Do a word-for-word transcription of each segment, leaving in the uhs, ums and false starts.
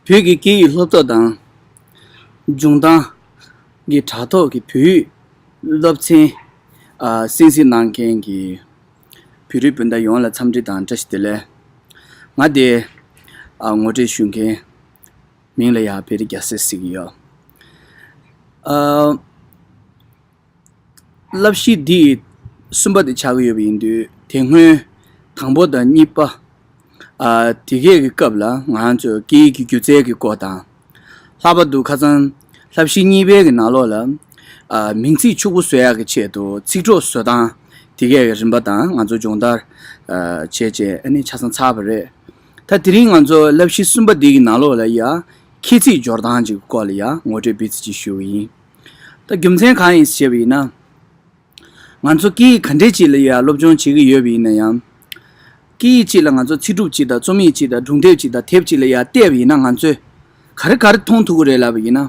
བོད་ཀྱི་སྐད་ཡིག་སློབ་གསོ་དང་སྦྱོང་བརྡར་གྱི་དྲ་ཐོག་གི་བོད་ཡིག་སློབ་ཚན་ཨ་གསན་གཟིགས་གནང་མཁན་གྱི་བོད་རིགས་སྤུན་ཟླ་ཡོངས་ལ་འཚམས་འདྲི་དང་བཀྲ་ཤིས་བདེ་ལེགས། ང་དེ་ཨ་ངོ་སྤྲོད་ཞུ་མཁན་མིང་ལ་ཡ་བེ་རི་རྒྱལ་སྲས་ཟེར་གྱི་ཡོད། ཨ་བསླབ་གཞི་འདི་གསུམ་པ་དེ་ཆགས་ཀྱི་ཡོད་པ་ཡིན་དུས། དེ་སྔོན་དང་པོ་དང་གཉིས་པ་ཨ་དེ་གས་ཀྱི་སྐབས་ལ་ང་ཚོས་སྐད་ཡིག་གི་སྒྱུ་རྩལ་གྱི་སྐོར་དང་། ལྷག་པར་དུ་ཁ་སང་བསླབ་གཞི་གཉིས་པའི་གི་ནང་ལོགས་ལ་ཨ་མིང་ཚིག་ཕྱུག་པོ་བཟོ་ཡག་གི་ཆེད་དུ་ཚིག་གྲོགས་བཟོ་སྟངས་དེ་གས་ཀྱི་རིམ་པ་དང་ང་ཚོ་སྦྱོང་བརྡར་ཨ་བྱས་རྗེས་ཨ་ནི་ཆ་ཚང་ཚར་བ་རེད། ད་དེ་རིང་ང་ཚོ་བསླབ་གཞི་གསུམ་པ་འདི་གི་ནང་ལོགས་ལ་ཡ་ཁྱད་ཚིག་སྦྱོར་སྟངས་ཀྱི་སྐོར་ལ་ཡ་ངོ་སྤྲོད་སྤེལ་ཚིག་ཅིག་ཞུ་གི་ཡིན། ད་རྒྱུ་མཚན་གང་ཡིན་ཞེས་པ་ཡིན་ན། ང་ཚོ་སྐད་ཡིག་ག་འདྲས་ཅིག་ལ་ཡ་སློབ་སྦྱོང་བྱེད་ཀྱི་ཡོད་པ་ཡིན་ན་ཡང་། སྐད་ཡིག་ཅིག་ལ་ང་ཚོ་ཚིག་གྲུབ་ཅིག་དང་རྩོམ་ཡིག་ཅིག་དང་སྒྲུང་དེབ་ཅིག་དང་དེབ་ཅིག་ལ་ཡ་བལྟས་པ་ཡིན་ན་ང་ཚོས་ག་རེ་ག་རེ་མཐོང་ཐུབ་ཀྱི་རེད་ལབ་པ་ཡིན་ན།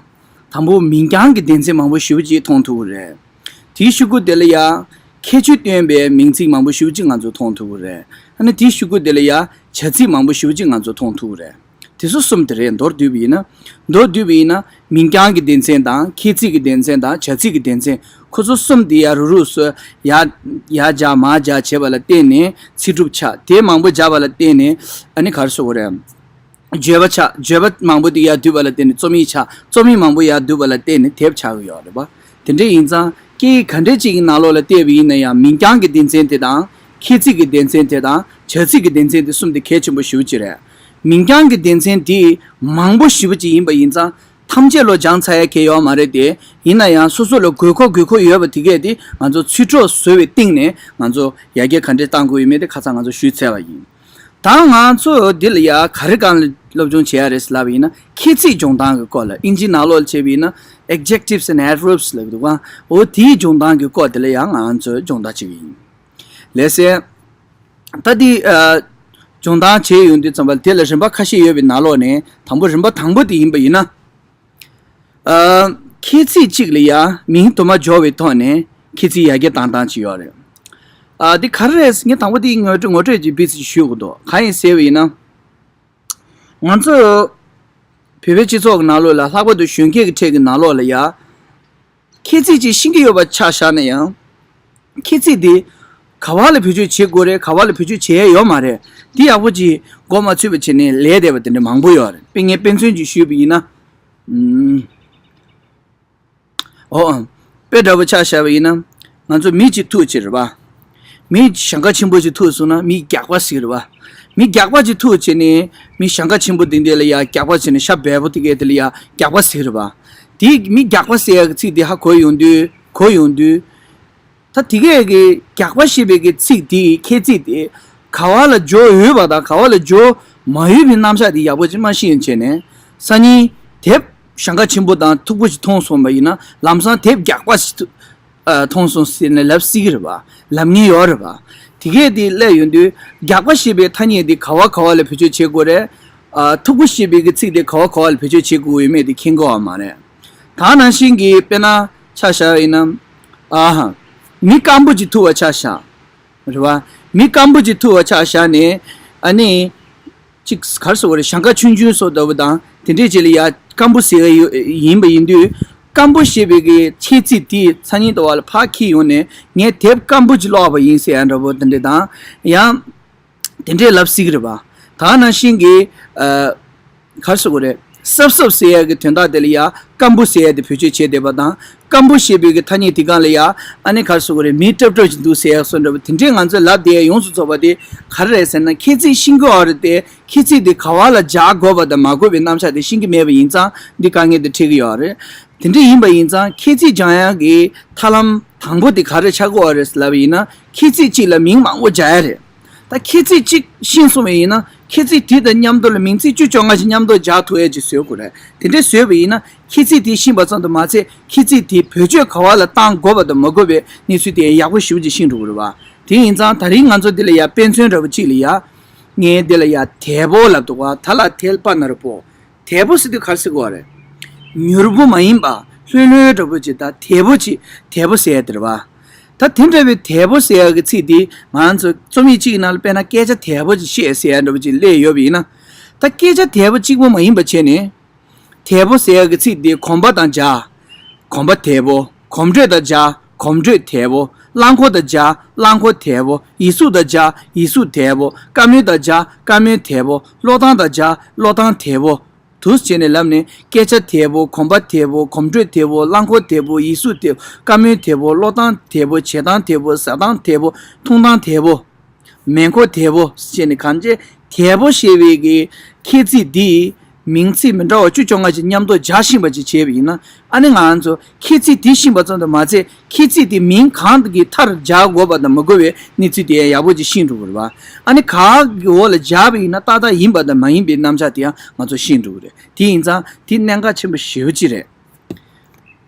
དང་པོ་མིང་རྐྱང་གི་སྡེ་ཚན་མང་པོ་ཞེ་པོ་ཅིག་མཐོང་ཐུབ་ཀྱི་རེད། དེའི་གཞུག་གུ་དེ་ལ་ཡ་ཁྱད་ཆོས་སྟོན་པའི་མིང་ཚིག་མང་པོ་ཞེ་པོ་ཅིག་ང་ཚོ་མཐོང་ཐུབ་ཀྱི་རེད། ཨ་ནི་དེའི་གཞུག་གུ་དེ་ལ་ཡ་བྱ་ཚིག་མང་པོ་ཞེ་པོ་ཅིག་ང་ཚོ་མཐོང་ཐུབ་ཀྱི་རེད། དེ་ཚོ་གསུམ་དེ་རེད། མདོར་བསྡུས་པ་ཡིན་ན། མདོར་བསྡུས་པ་ཡིན་ན་མིང་རྐྱང་གི་སྡེ་ཚན་དང་ཁྱད་ཚིག་གི་སྡེ་ཚན་དང་བྱ་ཚིག་གི་སྡེ་ཚན། ཁོ་ཚོ་གསུམ་དེ་ཡ་རུ་རུ་སོ་ཡ་ཡ་སྦྱར་མར་སྦྱར་བྱས་པ་ལ་བརྟེན་ནས་ཚིག་གྲུབ་ཆགས། དེ་མང་པོ་སྦྱར་བ་ལ་བརྟེན་ནས་ཨ་ནི་ག་རེ་ཟེར་དགོས་རེད། བརྗོད་པ་ཆགས། བརྗོད་པ་མང་པོ་དེ་ཡར་བསྡུས་པ་ལ་བརྟེན་ནས་རྩོམ་ཡིག་ཆགས། རྩོམ་ཡིག་མང་པོ་ཡར་བསྡུས་པ་ལ་བརྟེན་ནས་དེབ་ཆགས་ཀྱི་ཡོད་རེད་པ། དེ་འདྲ་ཡིན་ཙང་སྐད་ཡིག་ག་འདྲ་ཅིག་གི་ནང་ལོགས་ལ་བལྟས་པ་ཡིན་ན་ཡང་མིང་རྐྱང་གི་སྡེ་ཚན་དེ་དང་། ཁྱད་ཚིག་གི་སྡེ་ཚན་དེ་དང་། བྱ་ཚིག་གི་སྡེ་ཚན་དེ་གསུམ་དེ་གལ་ཆེན་པོ་ཞེ་པོ་ཅིག་རེད། མིང་རྐྱང་གི་སྡེ་ཚན་དེ་མང་པོ་ཞེ་པོ་ཅིག་ཡིན་པ་ཡིན་ཙང་། ཐམས་ཅད་བློ་སྦྱང་ཚར་ཡ་གལ་ཡོད་མ་རེད་དེ། ཡིན་ན་ཡང་སོ་སོ་ལ་དགོས་མཁོ་དགོས་མཁོ་ཡོད་པ་དེ་གས་དེ་ང་ཚོ་ཚིག་གྲོགས་བཟོ་བའི་སྟེང་ནས་ང་ཚོ་ཡར་རྒྱས་ག་འདྲས་གཏང་དགོས་ཡོད་མེད་དེ་ཁ་སང་ང་ཚོ་ཞུས་ཚར་བ་ཡིན། ད་ང་ཚོ་འདི་ལ་ཡ་ག་རེ་སྒང་ལ་སློབ་སྦྱོང་བྱེད་ཡ་རེད་ལབ་པ་ཡིན་ན། ཁྱད་ཚིག་སྦྱོང་སྟངས་ཀྱི་སྐོར་ལ། ཨིན་ཇིའི་ནང་ལོགས་ལ་བྱས་པ་ཡིན་ན་adjectives and adverbs་ལབ་འདུག་ག་འོ་དེའི་སྦྱོང་སྟངས་ཀྱི་སྐོར་དེ་ལ་ཡ་ང་ཚོ་སྦྱོང་བརྡར་བྱེད་ཀྱི་ཡིན། ལགས་སེ། ད་འདི་ཨ་སྦྱོང་བརྡར་བྱས་ཡོང་དུས་ཙམ་པ་ལ་དེ་ལ་རིམ་པ་ཁ་ཤས་ཡོད་པའི་ནང་ལོགས་ནས་དང་པོ་རིམ་པ་དང་པོ་དེ་ཡིན་པ་ཡིན་ན། ཨ་ཁྱད་ཚིག་གཅིག་ལ་ཡ་མིང་དུ་མ་སྦྱོར་བའི་ཐོག་ནས་ཁྱད་ཚིག་ཡར་རྒྱས་གཏང་སྟངས་ཅིག་ཡོད་རེད། ཨ་འདི་ག་རེ་རེད། ངས་དང་པོ་དེ་ངོ་སྤྲོད་ངོ་སྤྲོད་ཀྱི་དཔེ་ཅིག་ཞུ་དགོས་འདུག་གང་ཡིན་ཟེར་བ་ཡིན་ན། ང་ཚོ་བོད་པའི་སྤྱི་ཚོགས་ཀྱི་ནང་ལོགས་ལ། ལྷག་པར་དུ་གཞོན་སྐྱེས་ཀྱི་གྲས་ཀྱི་ནང་ལོགས་ལ་ཡ། ཁྱད་ཚིག་ཅིག་ཤེས་ཀྱི་ཡོད་པ་ཆ་བཞག་ན་ཡང་། ཁྱད་ཚིག་དེ་ག་བ་ལ་བེད་སྤྱོད་བྱེད་དགོས་རེད། ག་བ་ལ་བེད་སྤྱོད་བྱེད་ཡ་ཡོད་མ་རེད། དེ་ཡག་པོ་ཅིག་མགོ་མ་ཚོས་པ་བྱས་ནས་ལས་བསྡད་པ་དེ་འདྲ་མང་པོ་ཡོད་རེད། དཔེ་ངས་དཔེ་མཚོན་ཅིག་ཞུས་པ་ཡིན་ན། ཨུམ། ཨོ། དཔེ་འདྲ་པོ་ཆ་བཞག་པ་ཡིན་ན། ང་ཚོ་མི་གཅིག་ཐུག་བྱས་རེད་པ། མི་ཞེང་ཁ་ཆེན་པོ་ཅིག་ཐུག་སོང་ན་མི་རྒྱགས་པ་ཟེར་རེད་པ། མི་རྒྱགས་པ་ཅིག་ཐུག་བྱས་ནས་མི་ཞེང་ཁ་ཆེན་པོ་དེ་འདྲ་ལ་ཡ་རྒྱགས་པ་བྱས་ནས་ཤ་སྦལ་པོ་དེ་གས་དེ་ལ་ཡ་རྒྱགས་པ་ཟེར་རེད་པ། དེ་མི་རྒྱགས་པ་ཟེར་ཡ་གི་ཚིག་དེ་ཧ་གོ་ཡོང་དུས། གོ་ཡོང་དུས། ད་དེ་གས་ཀྱི་རྒྱགས་པ་ཞེས་པའི་གི་ཚིག་དེ། ཁྱད་ཚིག་དེ་ག་བ་ལ་སྦྱོར་ཡོད་པ་དང་ག་བ་ལ་སྦྱོར་མ་ཡོད་པའི་རྣམ་གཞག་དེ་ཡག་པོ་ཅིག་མ་ཤེས་ཡོང་བྱས་ནས། སང་ཉིན་དེབ་ཞེང་ཁ་ཆེན་པོ་དང་མཐུག་པོ་ཅིག་མཐོང་སོང་བ་ཡིན་ན། ལམ་སང་དེབ་རྒྱགས་པ་ཞིག་ཐུ་ཨ་མཐོང་སོང་ཟེར་ནས་ལབ་སྲིད་ཀྱི་རེད་པ། ལབ་མཁན་ཡོད་རེད་པ། དེ་གས་དེ་སླེབས་ཡོང་དུས་རྒྱགས་པ་ཞེས་པའི་ཐ་སྙད་དེ་ག་བ་ག་བ་ལ་བེད་སྤྱོད་བྱེད་དགོས་རེད། ཨ་མཐུག་པོ་ཞེས་པའི་གི་ཚིག་དེ་ག་བ་ག་བ་ལ་བེད་སྤྱོད་བྱེད་དགོས་ཡོད་མེད་དེ་མཁྱེན་གྱི་ཡོད་མ་རེད། ད་ནང་བཞིན་གྱི་དཔེར་ན་ཆ་བཞག་ཡིན་ན། ཨ་ཧ། མི་སྐམ་པོ་ཅིག་ཐུག་པ་ཆ་བཞག་རེད་པ། མི་སྐམ་པོ་ཅིག་ཐུག་པ་ཆ་བཞག་ནས། ཨ་ནི། ཅིག་ག་རེ་ཟེར་དགོས་རེད། ཞེང་ཁ་ཆུང་ཆུང་བཟོ་ལྟ་བུ་དང་དེ་འདྲས་ཅིག་ལ་ཡ་སྐམ་པོ་ཟེར་ཡ་ཡོད་ཡིན་པ་ཡིན་དུས། སྐམ་པོ་ཞེས་པའི་གི་ཁྱད་ཚིག་དེ་སང་ཉིན་དུ་བ་ལ་ཕར་འཁྱེར་ཡོང་ནས། ངས་དེབ་སྐམ་པོ་ཅིག་ཀློག་པ་ཡིན་ཟེར་ཡ་འདྲ་པོ་དེ་འདྲས་དང་། ཡང་དེ་འདྲས་ལབ་སྲིད་ཀྱི་རེད་པ། ད་ནང་བཞིན་གྱི་ཨ། ག་རེ་ཟེར་དགོས་རེད། སྲབ་སྲབ་ཟེར་ཡ་གི་དོན་དག་དེ་ལ་ཡ་སྐམ་པོ་ཟེར་ཡ་དེ་བེད་སྤྱོད་བྱས་བསྡད་པ་དང་། སྐམ་པོ་ཞེས་པའི་གི་ཐ་སྙད་དེ་སྒང་ལ་ཡ། ཨ་ནི་ག་རེ་ཟེར་དགོས་རེད། མི་སྲབ་སྲབ་ཅིག་འདུག་ཟེར་ཡ་བཟོ་འདྲ་པོ་དེ་འདྲས་ང་ཚོས་ལབ་བསྡད་ཡ་ཡོངས་སུ་རྫོགས་པ་དེ་ག་རེ་རེད་ཟེར་ན། ཁྱད་ཚིག་ཤེས་ཀྱི་ཡོད་རེད་དེ། ཁྱད་ཚིག་དེ་ག་བ་ལ་སྦྱར་དགོས་པ་དང་མ་དགོས་པའི་རྣམ་གཞག་དེ་ཤེས་ཀྱི་མེད་པ་ཡིན་ཙང་འདི་དཀའ་ངལ་དེ་འཕྲད་ཀྱི་ཡོད་རེད། དེ་འདྲས་ཡིན་པ་ཡིན་ཙང་ཁྱད་ཚིག་སྦྱང་ཡ་གི་ཐབས་ལམ་དང་པོ་དེ་ག་རེ་ཆགས་ཀྱི་ཡོད་རེད་ལབ་པ་ཡིན་ན། ཁྱད་ཚིག་གཅིག་ལ་མིང་མང་པོ་སྦྱར་ཡ་རེད། ད་ཁྱད་ཚིག་གཅིག་ཤེས་སོང་བ་ཡིན་ན། ཁྱད་ཚིག་དེ་དང་མཉམ་དུ་ལ་མིང་ཚིག་བཅུ་བཅོ་ལྔ་ཞིག་མཉམ་དུ་སྦྱར་ཐུབ་ཡ་ཅིག་བཟོ་དགོས་རེད། དེ་འདྲས་བཟོས་པ་ཡིན་ན། ཁྱད་ཚིག་དེ་ཤེས་པ་ཙམ་དུ་མ་ཚད། ཁྱད་ཚིག་དེ་བེད་སྤྱོད་ག་བ་ལ་བཏང་དགོས་པ་དང་མ་དགོས་པའི་གནས་ཚུལ་དེ་ཡག་པོ་ཞེ་པོ་ཅིག་ཤེས་འགྲོ་གི་རེད་པ། དེ་ཡིན་ཙང་ད་རིང་ང་ཚོ་འདི་ལ་ཡ་དཔེ་མཚོན་འདྲ་པོ་གཅིག་ལ་ཡ། ངས་འདི་ལ་ཡ་དལ་པོ་ལབ་འདུག་ག་ད་ལ་དལ་པ་ན་རོ་པོ། དལ་པོ་ཟེར་དུས་ག་རེ་ཟེར་དགོས་རེད། མྱུར་པོ་མ་ཡིན་པ། ལྷོད་ལྷོད་འདྲ་པོ་ཅིག་དང་དལ་པོ་ཅིག་དལ་པོ་ཟེར་ཡ་དེ་རེད་པ། ད་དེ་འདྲ་བའི་དལ་པོ་ཟེར་ཡ་གི་ཚིག་དེ་ང་ཚོ་རྩོམ་ཡིག་གཅིག་གི་ནང་ལ་དཔེར་ན་སྐད་ཆ་དལ་པོ་ཅིག་བཤད་ཟེར་ཡ་འདྲ་པོ་ཅིག་སླེབས་ཡོད་པ་ཡིན་ན། ད་སྐད་ཆ་དལ་པོ་གཅིག་པོ་མ་ཡིན་པ་བྱས་ནས། དལ་པོ་ཟེར་ཡག་གི་ཚིག་དེ་གོམ་པ་དང་སྦྱར། གོམ་པ་དལ་པོ། གོམ་འགྲོས་དང་སྦྱར། གོམ་འགྲོས་དལ་པོ། རླངས་འཁོར་དང་སྦྱར། རླངས་འཁོར་དལ་པོ། ཡིག་གཟུགས་དང་སྦྱར། ཡིག་གཟུགས་དལ་པོ། བཀའ་མོལ་དང་སྦྱར། བཀའ་མོལ་དལ་པོ། ཀློག་སྟངས་དང་སྦྱར། ཀློག་སྟངས་དལ་པོ། འདུག་སེ་བྱས་ནས་ལབ་ནས། སྐད་ཆ་དལ་པོ། གོམ་པ་དལ་པོ། གོམ་འགྲོས་དལ་པོ། རླངས་འཁོར་དལ་པོ། ཡིག་གཟུགས་དལ་པོ། བཀའ་མོལ་དལ་པོ། ཀློག་སྟངས་དལ་པོ། བྱེད་སྟངས་དལ་པོ། ཟ་སྟངས་དལ་པོ། འཐུང་སྟངས་དལ་པོ། མེ་འཁོར་དལ་པོ་ཟེར་ནས་གང་ཅི། དལ་པོ་ཞེས་པའི་གི་ཁྱད་ཚིག་འདི་མིང་ཚིག་མི་འདྲ་བ་བཅུ་བཅོ་ལྔ་ཅིག་མཉམ་དུ་སྦྱར་ཤེས་པ་ཅིག་བྱས་པ་ཡིན་ན། ཨ་ནི་ང་ཚོ་ཁྱད་ཚིག་འདི་ཤེས་པ་ཙམ་དུ་མ་ཚད། ཁྱད་ཚིག་འདི་མིང་གང་གི་མཐར་སྦྱར་དགོས་པ་དང་མི་དགོས་པའི་གནས་ཚུལ་དེ་ཡང་ཡག་པོ་ཅིག་ཤེས་འགྲོ་གི་རེད་པ། ཨ་ནི་ག་གི་འོག་ལ་སྦྱར་བ་ཡིན་ན་ཏག་ཏག་ཡིན་པ་དང་མ་ཡིན་པའི་རྣམ་གཞག་དེ་ཡང་ང་ཚོ་ཤེས་འགྲོ་གི་རེད། དེ་ཡིན་ཙང་དེ་གནད་འགག་ཆེན་པོ་ཞེ་པོ་ཅིག་རེད།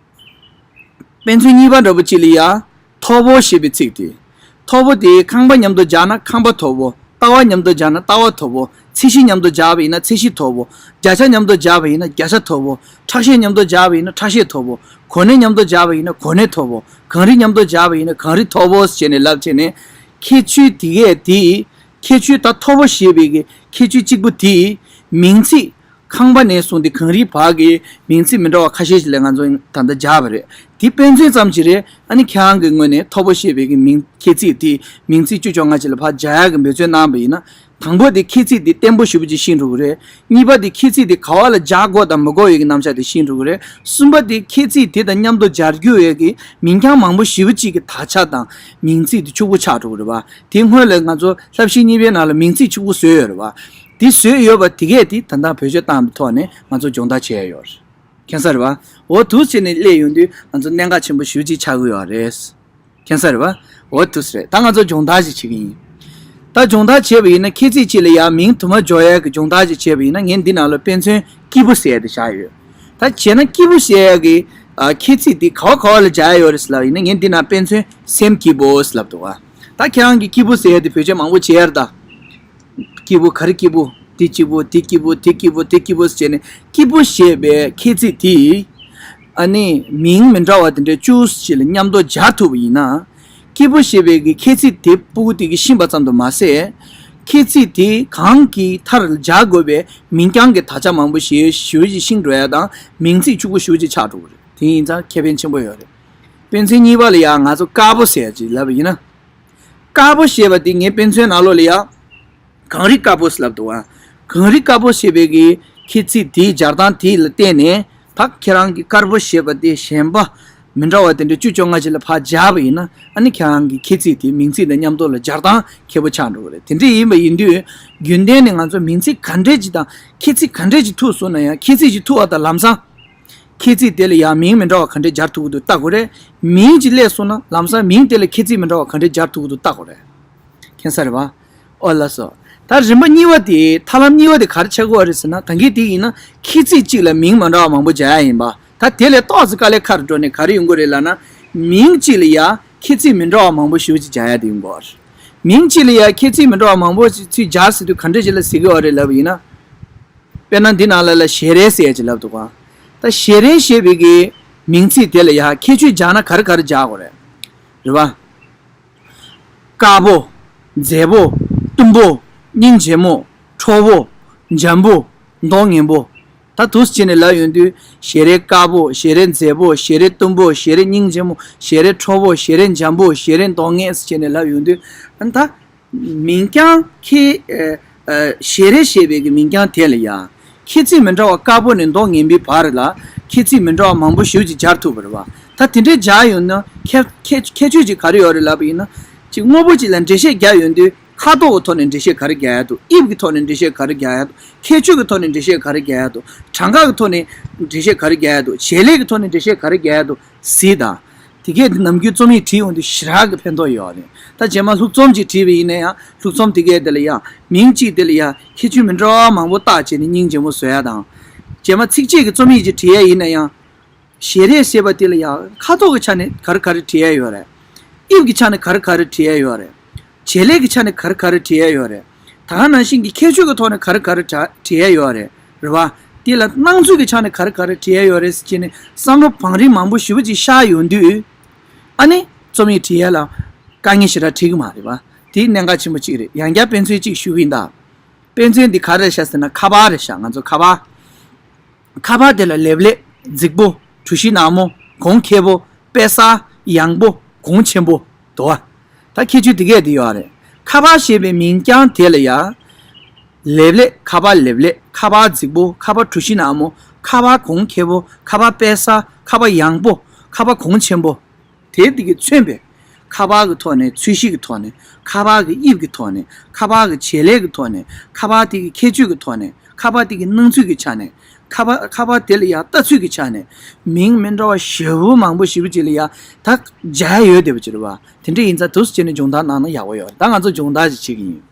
དཔེ་མཚོན་གཉིས་པ་འདྲ་པོ་གཅིག་ལ་ཡ། མཐོ་པོ་ཞེས་པའི་ཚིག་དེ། མཐོ་པོ་དེ་ཁང་པ་མཉམ་དུ་སྦྱར་ན་ཁང་པ་མཐོ་པོ། ལྟ་བ་མཉམ་དུ་སྦྱར་ན་ལྟ་བ་མཐོ་པོ། ཚད་གཞི་མཉམ་དུ་སྦྱར་བ་ཡིན་ན་ཚད་གཞི་མཐོ་པོ། བརྒྱ་ཆ་མཉམ་དུ་སྦྱར་བ་ཡིན་ན་བརྒྱ་ཆ་མཐོ་པོ། ཁྲག་ཤེད་མཉམ་དུ་སྦྱར་བ་ཡིན་ན་ཁྲག་ཤེད་མཐོ་པོ། གོ་གནས་མཉམ་དུ་སྦྱར་བ་ཡིན་ན་གོ་གནས་མཐོ་པོ། གངས་རི་མཉམ་དུ་སྦྱར་བ་ཡིན་ན་གངས་རི་མཐོ་པོ་ཞེས་ནས་ལབ་བྱས་ནས། ཁྱད་ཆོས་དེ་གས་དེ། ཁྱད་ཆོས་ད་མཐོ་པོ་ཞེས་པའི་གི་ཁྱད་ཆོས་གཅིག་པུ་དེ། མིང་ཚིག་ཁང་པ་ནས་བཟུང་སྟེ་གངས་རིའི་བར་གྱི་མིང་ཚིག་མི་འདྲ་བ་ཁ་ཤས་ཤིག་ལ་ང་ཚོ་ད་ལྟ་སྦྱར་བ་རེད། དེ་དཔེ་མཚོན་ཙམ་ཞིག་རེད། ཨ་ནི་ཁྱེད་རང་གི་ངོས་ནས་མཐོ་པོ་ཞེས་པའི་གི་མིང་ཁྱད་ཚིག་དེ་མིང་ཚིག་བཅུ་བཅོ་ལྔ་ཅིག་ལ་ཕར་སྦྱར་ཡག་གི་འབད་བརྩོན་གནང་བ་ཡིན་ན། དང་པོ་དེ་ཁྱད་ཚིག་དེ་བརྟན་པོ་ཞེ་པོ་ཅིག་ཤེས་འགྲོ་གི་རེད། གཉིས་པ་དེ་ཁྱད་ཚིག་དེ་ག་བ་ལ་སྦྱར་དགོས་དང་མི་དགོས་ཡོད་ཀྱི་རྣམ་གཞག་དེ་ཤེས་འགྲོ་གི་རེད། གསུམ་པ་དེ་ཁྱད་ཚིག་དེ་དང་མཉམ་དུ་སྦྱར་རྒྱུ་ཡོད་ཀྱི་མིང་རྐྱང་མང་པོ་ཞེ་པོ་ཅིག་གི་དག་ཆ་དང་མིང་ཚིག་དེ་ཕྱུག་པོ་ཆགས་འགྲོ་གི་རེད་པ། དེ་སྔོན་ལ་ང་ཚོ་བསླབ་གཞི་གཉིས་པའི་ནང་ལ་མིང་ཚིག་ཕྱུག་པོ་བཟོས་ཡོད་རེད་པ། དེ་བཟོས་ཡོད་པ་དེ་གས་དེ་ད་ལྟ་བེད་སྤྱོད་བཏང་བའི་ཐོག་ནས་ང་ཚོ་སྦྱོང་བརྡར་བྱས་ཡོད་རེད། མཁྱེན་གསལ་རེད་པ། འོ་འདུག་སེ་བྱས་ནས་སླེབས་ཡོང་དུས་ང་ཚོ་གནད་འགག་ཆེན་པོ་ཞེ་པོ་ཅིག་ཆགས་ཀྱི་ཡོད་རེད། མཁྱེན་གསལ་རེད་པ། འོ་འདུག་སེ་རེད། ད་ང་ཚོ་སྦྱོང་བརྡར་ཞིག་བྱེད་ཀྱི་ཡིན། ད་སྦྱོང་བརྡར་བྱས་པ་ཡིན་ན་ཁྱད་ཚིག་གཅིག་ལ་ཡང་མིང་དུ་མ་འཇོག་ཡག་གི་སྦྱོང་བརྡར་ཞིག་བྱས་པ་ཡིན་ན། ངས་འདི་ནང་ལ་དཔེ་མཚོན་སྐྱིད་པོ་ཟེར་ཡག་དེ་བཞག་ཡོད། ད་བྱས་ན་སྐྱིད་པོ་ཟེར་ཡག་གི་ཨ་ཁྱད་ཚིག་དེ་ག་བ་ག་བ་ལ་སྦྱར་ཡག་ཡོད་རེད་ཟེར་ལབ་ཡིན་ན། ངས་འདི་ནང་དཔེ་མཚོན་སེམས་སྐྱིད་པོ་ཟེར་ལབ་འདུག་ག་ད་ཁྱེད་རང་གིས་སྐྱིད་པོ་ཟེར་ཡག་དེ་བེད་སྤྱོད་མང་པོ་བྱས་ཡོད་རེད་ད། སྐྱིད་པོ་ག་རེ་སྐྱིད་པོ། དེ་སྐྱིད་པོ། དེ་སྐྱིད་པོ། དེ་སྐྱིད་པོ། དེ་སྐྱིད་པོ་ཟེར་ནས་སྐྱིད་པོ་ཞེས་པའི་ཁྱད་ཚིག་དེ། ཨ་ནི་མིང་མི་འདྲ་བ་དེ་འདྲ་བཅུ་ཞིག་ལ་མཉམ་དུ་སྦྱར་ཐུབ་པ་ཡིན་ན། སྐྱིད་པོ་ཞེས་པའི་གི་ཁྱད་ཚིག་དེ་སྤུ་གུ་དེ་གིས་ཤེས་པ་ཙམ་དུ་མ་ཟད། ཁྱད་ཚིག་དེ་གང་གི་མཐར་སྦྱར་དགོས་པའི་མིང་རྐྱང་གི་དག་ཆ་མང་པོ་ཞེ་ཞེ་པོ་ཅིག་ཤེས་འགྲོ་ཡག་དང་མིང་ཚིག་ཕྱུག་པོ་ཞེ་པོ་ཅིག་ཆགས་འགྲོ་གི་རེད། དེ་ཡིན་ཙང་ཁེ་ཕན་ཆེན་པོ་ཡོད་རེད། དཔེ་མཚོན་གཉིས་པ་ལ་ཡང་ང་ཚོ་དཀར་པོ་ཟེར་ཅིག་ལབ་པ་ཡིན་ན། དཀར་པོ་ཞེས་པ་དེ་ངའི་དཔེ་མཚོན་ནང་ལོགས་ལ་ཡ། གངས་རི་དཀར་པོ་ཟེར་ལབ་འདུག་ག་གངས་རི་དཀར་པོ་ཞེས་པའི་གི་ཁྱད་ཚིག་དེའི་སྦྱར་སྟངས་དེ་ལ་བརྟེན་ནས། ད་ཁྱེད་རང་གི་དཀར་པོ་ཞེས་པ་དེ་གཞན་པ་མི་འདྲ་བ་དེ་འདྲ་བཅུ་བཅོ་ལྔ་ཅིག་ལ་ཕར་སྦྱར་བ་ཡིན་ན། ཨ་ནི་ཁྱེད་རང་གི་ཁྱད་ཚིག་དེ་མིང་ཚིག་དང་མཉམ་དུ་ལ་སྦྱར་སྟངས་ཁྱད་པར་ཆགས་འགྲོ་གི་རེད། དེ་འདྲ་ཡིན་པ་ཡིན་དུས་རྒྱུན་ལྡན་ནས་ང་ཚོ་མིང་ཚིག་ག་འདྲས་ཅིག་དང་ཁྱད་ཚིག་ག་འདྲས་ཅིག་ཐུག་སོང་ན་ཡང་། ཁྱད་ཚིག་ཅིག་ཐུག་པ་དང་ལམ་སང་ཁྱད་ཚིག་དེ་ལ་ཡང་མིང་མི་འདྲ་བ་ག་འདྲས་སྦྱར་ཐུབ་ཀྱི་འདུག་ལྟ་དགོས་རེད། མིང་ཅིག་སླེབས་སོང་ན་ལམ་སང་མིང་དེ་ལ་ཁྱད་ཚིག་མི་འདྲ་བ་ག་འདྲས་སྦྱར་ཐུབ་ཀྱི་འདུག་ལྟ་དགོས་རེད། མཁྱེན་གསལ་རེད་པ། ཨོ་ལགས་སོ། ད་རིམ་པ་གཉིས་པ་དེ། ཐབས་ལམ་གཉིས་པ་དེ་ག་རེ་ཆགས་ཀྱི་ཡོད་རེད་ཟེར་ན། ད་གིན་དེ་ཡིན་ན་ཁྱད་ཚིག་གཅིག་ལ་མིང་མི་འདྲ་བ་མང་པོ་སྦྱར་ཡག་ཡིན་པ། ད་དེ་ལས་ཏོག་ཙམ་དཀའ་ལས་ཁག་འགྲོ་ནས་ག་རེ་ཡོང་གི་རེད་ལབ་ན། མིང་གཅིག་ལ་ཡ་ཁྱད་ཚིག་མི་འདྲ་བ་མང་པོ་ཞེ་པོ་ཅིག་སྦྱར་ཡག་དེ་ཡོང་གི་ཡོད་རེད། མིང་གཅིག་ལ་ཡ་ཁྱད་ཚིག་མི་འདྲ་བ་མང་པོ་ཅིག་ཚིག་སྦྱར་ཟེར་དུས་ག་འདྲ་ཅིག་ལ་ཟེར་གྱི་ཡོད་རེད་ལབ་པ་ཡིན་ན། དཔེར་ན་འདི་ནང་ལ་ལ་ཞལ་རས་ཟེར་ཡག་ཅིག་ལབ་འདུག་ག་ད་ཞལ་རས་ཞེས་པའི་གི་མིང་ཚིག་དེ་ལ་ཡ་ཁྱད་ཆོས་སྦྱར་ན་ག་རེ་ག་རེ་སྦྱར་དགོས་རེད། རེད་པ། དཀར་པོ། མཛེས་པོ། གཏུམ་པོ། སྙིང་རྗེ་མོ། ཁྲོ་བོ། འཇམ་པོ། མདོག་ངན་པོ། ད་འདུག་སེ་བྱས་ནས་ལབ་ཡོང་དུས། ཞལ་རས་དཀར་པོ། ཞལ་རས་མཛེས་པོ། ཞལ་རས་གཏུམ་པོ། ཞལ་རས་སྙིང་རྗེ་མོ། ཞལ་རས་ཁྲོ་བོ། ཞལ་རས་འཇམ་པོ། ཞལ་རས་མདོག་ངན་ཟེར་བྱས་ནས་ལབ་ཡོང་དུས། ཨ་ནི་ད། མིང་རྐྱང་ཁྱེད། ཨ། ཨ། ཞལ་རས་ཞེས་པའི་གི་མིང་རྐྱང་དེ་ལ་ཡང་། ཁྱད་ཚིག་མི་འདྲ་བ། དཀར་པོ་ནས་མདོག་ངན་པའི་བར་ལ་ཁྱད་ཚིག་མི་འདྲ་བ་མང་པོ་ཞེ་པོ་ཅིག་སྦྱར་ཐུབ་པ་རེད་པ། ད་དེ་འདྲའི་སྦྱར་ཡོང་ན་ཁྱད་ཁྱད་ཁྱད་ཆོས་ཅིག་ག་རེ་ཡོད་རེད་ལབ་པ་ཡིན་ན། ཅིག་དངོས་པོ་ཅིག་ལ་འགྲེལ་བཤད་རྒྱག་ཡོང་དུས། ཁ་དོག་གི་ཐོག་ནས་འགྲེལ་བཤད་ག་རེ་རྒྱག་ཡག་འདུག་དབྱིབས་ཀྱི་ཐོག་ནས་འགྲེལ་བཤད་ག་རེ་རྒྱག་ཡག་འདུག་ཁྱད་ཆོས་ཀྱི་ཐོག་ནས་འགྲེལ་བཤད་ག་རེ་རྒྱག་ཡག་འདུག་གྲངས་ཀ་གི་ཐོག་ནས་འགྲེལ་བཤད་ག་རེ་རྒྱག་ཡག་འདུག་བྱེད་ལས་ཀྱི་ཐོག་ནས་འགྲེལ་བཤད་ག་རེ་རྒྱག་ཡག་འདུག་གཟིགས་དང་། དེ་གས་དེ་ནམ་རྒྱུན་རྩོམ་ཡིག་བྲིས་ཡོང་དུས་ཞེ་དྲག་གི་ཕན་ཐོགས་ཡོད་རེད། ད་རྗེས་མ་ལྷུག་རྩོམ་ཅིག་བྲིས་པ་ཡིན་ན་ཡང་། ལྷུག་རྩོམ་དེ་གས་དེ་ལ་ཡང་མིང་གཅིག་དེ་ལ་ཡང་ཁྱད་ཆོས་མི་འདྲ་བ་མང་པོ་བཏགས་བྱས་ནས་སྙིང་རྗེ་མོ་བཟོ་ཡག་དང་། རྗེས་མ་ཚིགས་བཅད་ཀྱི་རྩོམ་ཡིག་ཅིག་བྲིས་ཡག་ཡིན་ན་ཡང་། ཞལ་རས་ཞེས་པ་དེ་ལ་ཡང་ཁ་དོག་གི་ཆ་ནས་ག་རེ་ག་རེ་བྲིས་ཡག་ཡོད་རེད། དབྱིབས་ཀྱི་ཆ་ནས་ག་རེ་ག་རེ་བྲིས་ཡག་ཡོད་རེད། བྱེད་ལས་ཀྱི་ཆ་ནས་ག་རེ་ག་རེ་བྲིས་ཡག་ཡོད་རེད། ད་ག་ནང་བཞིན་གྱི་ཁྱད་ཆོས་ཀྱི་ཐོག་ནས་ག་རེ་ག་རེ་བྲ་བྲིས་ཡག་ཡོད་རེད། རེད་བ། དེ་ལ་སྣང་ཚུལ་གྱི་ཆ་ནས་ག་རེ་ག་རེ་བྲིས་ཡག་ཡོད་རེད་ཟེར་བྱས་ནས་བསམ་བློ་བང་རིམ་མང་པོ་ཞེ་པོ་ཅིག་ཤར་ཡོང་དུས། ཨ་ནི་རྩོམ་ཡིག་བྲིས་ཡག་ལ་དཀའ་ངལ་ཞེ་དྲག་འཕྲད་ཀྱི་མ་རེད་བ། དེ་གནད་འགག་ཆེན་པོ་གཅིག་རེད། ཡང་བསྐྱར་དཔེ་མཚོན་གཅིག་ཞུ་གི་ཡིན་ད། དཔེ་མཚོན་འདི་ག་རེ་རེད་ཤག་ཟེར་ན། ཁ་པར་རེད་ཤག་ང་ཚོ་ཁ་པར། ཁ་པར་དེ་ལ་ལེབ་ལེབ། རྫིག་པོ། གྲུ་བཞི་ནག་མོ། གོང་ཁེ་པོ། དཔེ་གསར། ཡང་པོ། གོང་ཆེན་པོ། དོ། ད་ཁྱད་ཆོས་དེ་གས་དེ་ཡོད་རེད། ཁ་པར་ཞེས་པའི་མིང་རྐྱང་དེ་ལ་ཡ། ལེབ་ལེབ། ཁ་པར་ལེབ་ལེབ། ཁ་པར་རྫིག་པོ། ཁ་པར་གྲུ་བཞི་ནག་མོ། ཁ་པར་གོང་ཁེ་པོ། ཁ་པར་དཔེ་གསར། ཁ་པར་ཡང་པོ། ཁ་པར་གོང་ཆེན་པོ། དེ་དེ་གིས་མཚོན་པའི། ཁ་པར་གྱི་ཐོག་ནས། ཚོས་གཞི་གི་ཐོག་ནས། ཁ་པར་གྱི་དབྱིབས་ཀྱི་ཐོག་ནས། ཁ་པར་གྱི་བྱེད་ལས་ཀྱི་ཐོག་ནས། ཁ་པར་དེ་གི་ཁྱད་ཆོས་ཀྱི་ཐོག་ནས། ཁ་པར་དེ་གི་སྣང་ཚུལ་གྱི་ཆ་ནས། ཁ་པར་ཁ་པར་དེ་ལ་ཡང་ལྟ་ཚུལ་གྱི་ཆ་ནས། མིང་མི་འདྲ་བ་ཞེ་པོ་མང་པོ་ཞེ་པོ་ཅིག་ལ་ཡང་ད་སྦྱར་ཡ་ཡོད་བསྡད་པ་ཅིག་རེད་བ། དེ་འདྲ་ཡིན་ཙང་འདུག་སེ་བྱས་ནས་སྦྱོང་བརྡར་གནང་ན་ཡག་པོ་ཡོད་རེད། ད་ང་ཚོ་སྦྱོང་བརྡར་ཅིག་བྱེད་ཀྱི་ཡིན།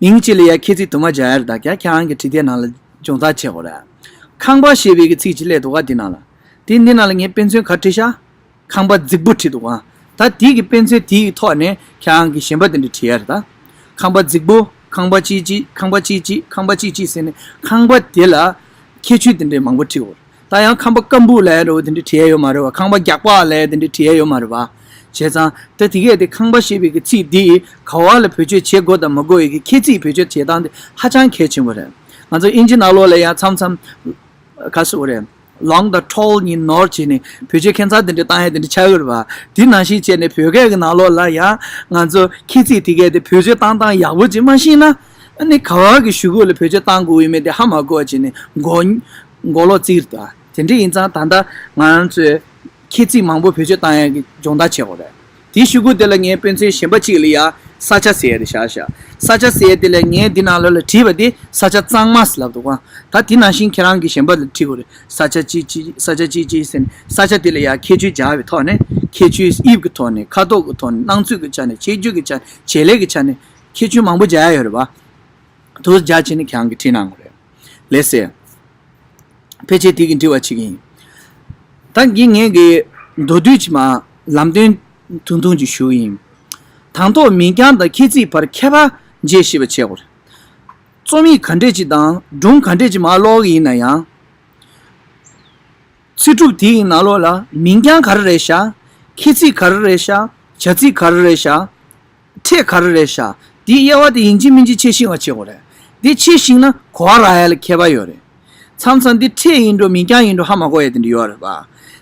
མིང་གཅིག་ལ་ཡང་ཁྱད་ཚིག་དུ་མ་སྦྱར་ཡ་རེད། ད་ཁྱེད་ཁྱེད་རང་གི་བྲིས་དེབ་ནང་ལ་སྦྱོང་བརྡར་བྱེད་དགོས་རེད། ཁང་པ་ཞེས་པའི་གི་ཚིག་ཅིག་སླེབས་འདུག་ག་འདི་ནང་ལ། དེ་འདི་ནང་ལ་ངས་དཔེ་མཚོན་ག་བྲིས་ཤག་ཁང་པ་རྫིག་པོ་བྲིས་འདུག་ག་ད་དེའི་གི་དཔེ་མཚོན་དེའི་གི་ཐོག་ནས་ཁྱེད་རང་གི་གཞན་པ་དེ་འདྲ་བྲིས་ཡ་རེད་ད། ཁང་པ་རྫིག་པོ། ཁང་པ་གཅིག་གཅིག་ཁང་པ་གཅིག་གཅིག་ཁང་པ་གཅིག་གཅིག་ཟེར་ནས་ཁང་པ་དེ་ལ་ཁྱད་ཆོས་དེ་འདྲའི་མང་པོ་བྲིས་དགོས། ད་ཡང་ཁང་པ་སྐམ་པོ་ལབ་ཡ་འདྲ་བོ་དེ་འདྲ་བྲིས་ཡ་ཡོད་མ་རེད་བ། ཁང་པ་རྒྱགས་པ་ལབ་ཡ་དེ་འདྲ་བྲིས་ཡ་ཡོད་མ་རེད་བ། བྱས་ཙང་ད་དེ་གས་དེ་ཁང་པ་ཞེས་པའི་གི་ཚིག་འདི་ག་བ་ལ་བེད་སྤྱོད་བྱེད་དགོས་དང་མ་དགོས་ཡ་གི་ཁྱད་ཚིག་བེད་སྤྱོད་བྱེད་སྟངས་དེ་ཧ་ཅང་གལ་ཆེན་པོ་རེད། ང་ཚོ་དབྱིན་ཇི་ནང་ལོགས་ལ་ཡང་མཚམས་མཚམས་ག་ཟེར་དགོས་རེད། long དང་tall གཉིས་ནོར་བྱས་ནས་བེད་སྤྱོད་ཁྱད་མཚར་དེ་འདྲ་བཏང་ཡ་དེ་འདྲ་ཆགས་ཡོད་རེད་བ། དེ་ནང་བཞིན་བྱས་ནས་བོད་སྐད་ཀྱི་ནང་ལོགས་ལ་ཡང་ང་ཚོ་ཁྱད་ཚིག་དེ་གས་དེ་བེད་སྤྱོད་བཏང་སྟངས་ཡག་པོ་ཅིག་མ་ཤེས་ན། ཨ་ནི་ག་བ་གི་གཞུག་གུ་ལ་བེད་སྤྱོད་བཏང་དགོས་ཡོད་མེད་དེ་ཧ་མ་གོ་བ་བྱས་ནས་མགོ་མགོ་ལོག་བཙིར་ད། དེ་འདྲ་ཡིན་ཙང་ད་ལྟ་ང་རང་ཚོས་ཁྱད་ཚིག་མང་པོ་བེད་སྤྱོད་བཏང་ཡ་གི་སྦྱོང་བརྡར་བྱེད་དགོས་རེད། དེའི་གཞུག་གུ་དེ་ལ་ངས་དཔེ་མཚོན་གཞན་པ་གཅིག་ལ་ཡ་ས་ཆ་ཟེར་ཡ་དེ་བཞག་བཞག་ས་ཆ་ཟེར་ཡ་དེ་ལ་ངས་འདི་ནང་ལོགས་ལ་བྲིས་པ་དེ་ས་ཆ་གཙང་མ་ཟེར་ལབ་འདུག་ག་ད་དེ་ནང་བཞིན་ཁྱེད་རང་གིས་གཞན་པ་ལ་བྲིས་དགོས་རེད། ས་ཆ་གཅིག་གཅིག་ས་ཆ་གཅིག་གཅིག་ཟེར་ནས་ས་ཆ་དེ་ལ་ཡ་ཁྱད་ཆོས་སྦྱར་བའི་ཐོག་ནས། ཁྱད་ཆོས་དབྱིབས་ཀྱི་ཐོག་ནས། ཁ་དོག་གི་ཐོག་ནས། སྣང་ཚུལ་གྱི་ཆ་ནས། ཁྱད་ཆོས་ཀྱི་ཆ་ནས། བྱེད་ལས་ཀྱི་ཆ་ནས། ཁྱད་ཆོས་མང་པོ་སྦྱར་ཡ་ཡོད་རེད་བ། དུ་སྦྱར་བྱས་ནས་ཁྱེད་རང་གིས་བྲིས་གནང་དགོས་རེད། ལགས་སེ། ཕལ་ཆེར་དེ་གི་འགྲིག་པ་བྱེད་ཀྱི་ཡིན། ད་འདི་ངས་གི་མདོར་བསྡུས་ཅིག་མ་ལམ་སྟོན་ཐུང་ཐུང་ཅིག་ཞུ་གི་ཡིན། དང་ཐོག་མིང་རྐྱང་དང་ཁྱད་ཚིག་བར་ཁྱད་པར་འབྱེད་ཤེས་པ་བྱེད་དགོས། རྩོམ་ཡིག་ག་འདྲས་ཅིག་དང་སྒྲུང་ག་འདྲས་ཅིག་མར་ཀློག་གི་ཡིན་ན་ཡང་། ཚིག་གྲུབ་དེའི་ནང་ལོགས་ལ་མིང་རྐྱང་ག་རེ་རེད་ཤག་ཁྱད་ཚིག་ག་རེ་རེད་ཤག་བྱ་ཚིག་ག་རེ་རེད་ཤག་ཕྲད་ག་རེ་རེད་ཤག་དེའི་དབྱེ་བ་དེ་ཡིན་གཅིག་མིན་གཅིག་ཕྱེ་ཤེས་པ་བྱེད་དགོས་རེད། དེ་ཕྱེ་ཤེས་ན་གོ་བ་རག་ཡ་ལ་ཁྱད་པར་ཡོད་རེད། མཚམས་མཚམས་འདི་ཕྲད་ཡིན་འགྲོ་མིང་རྐྱང་ཡིན་འགྲོ་ཧ་མ་གོ་ཡ་དེ་འདྲ་ཡོད་རེད་པ།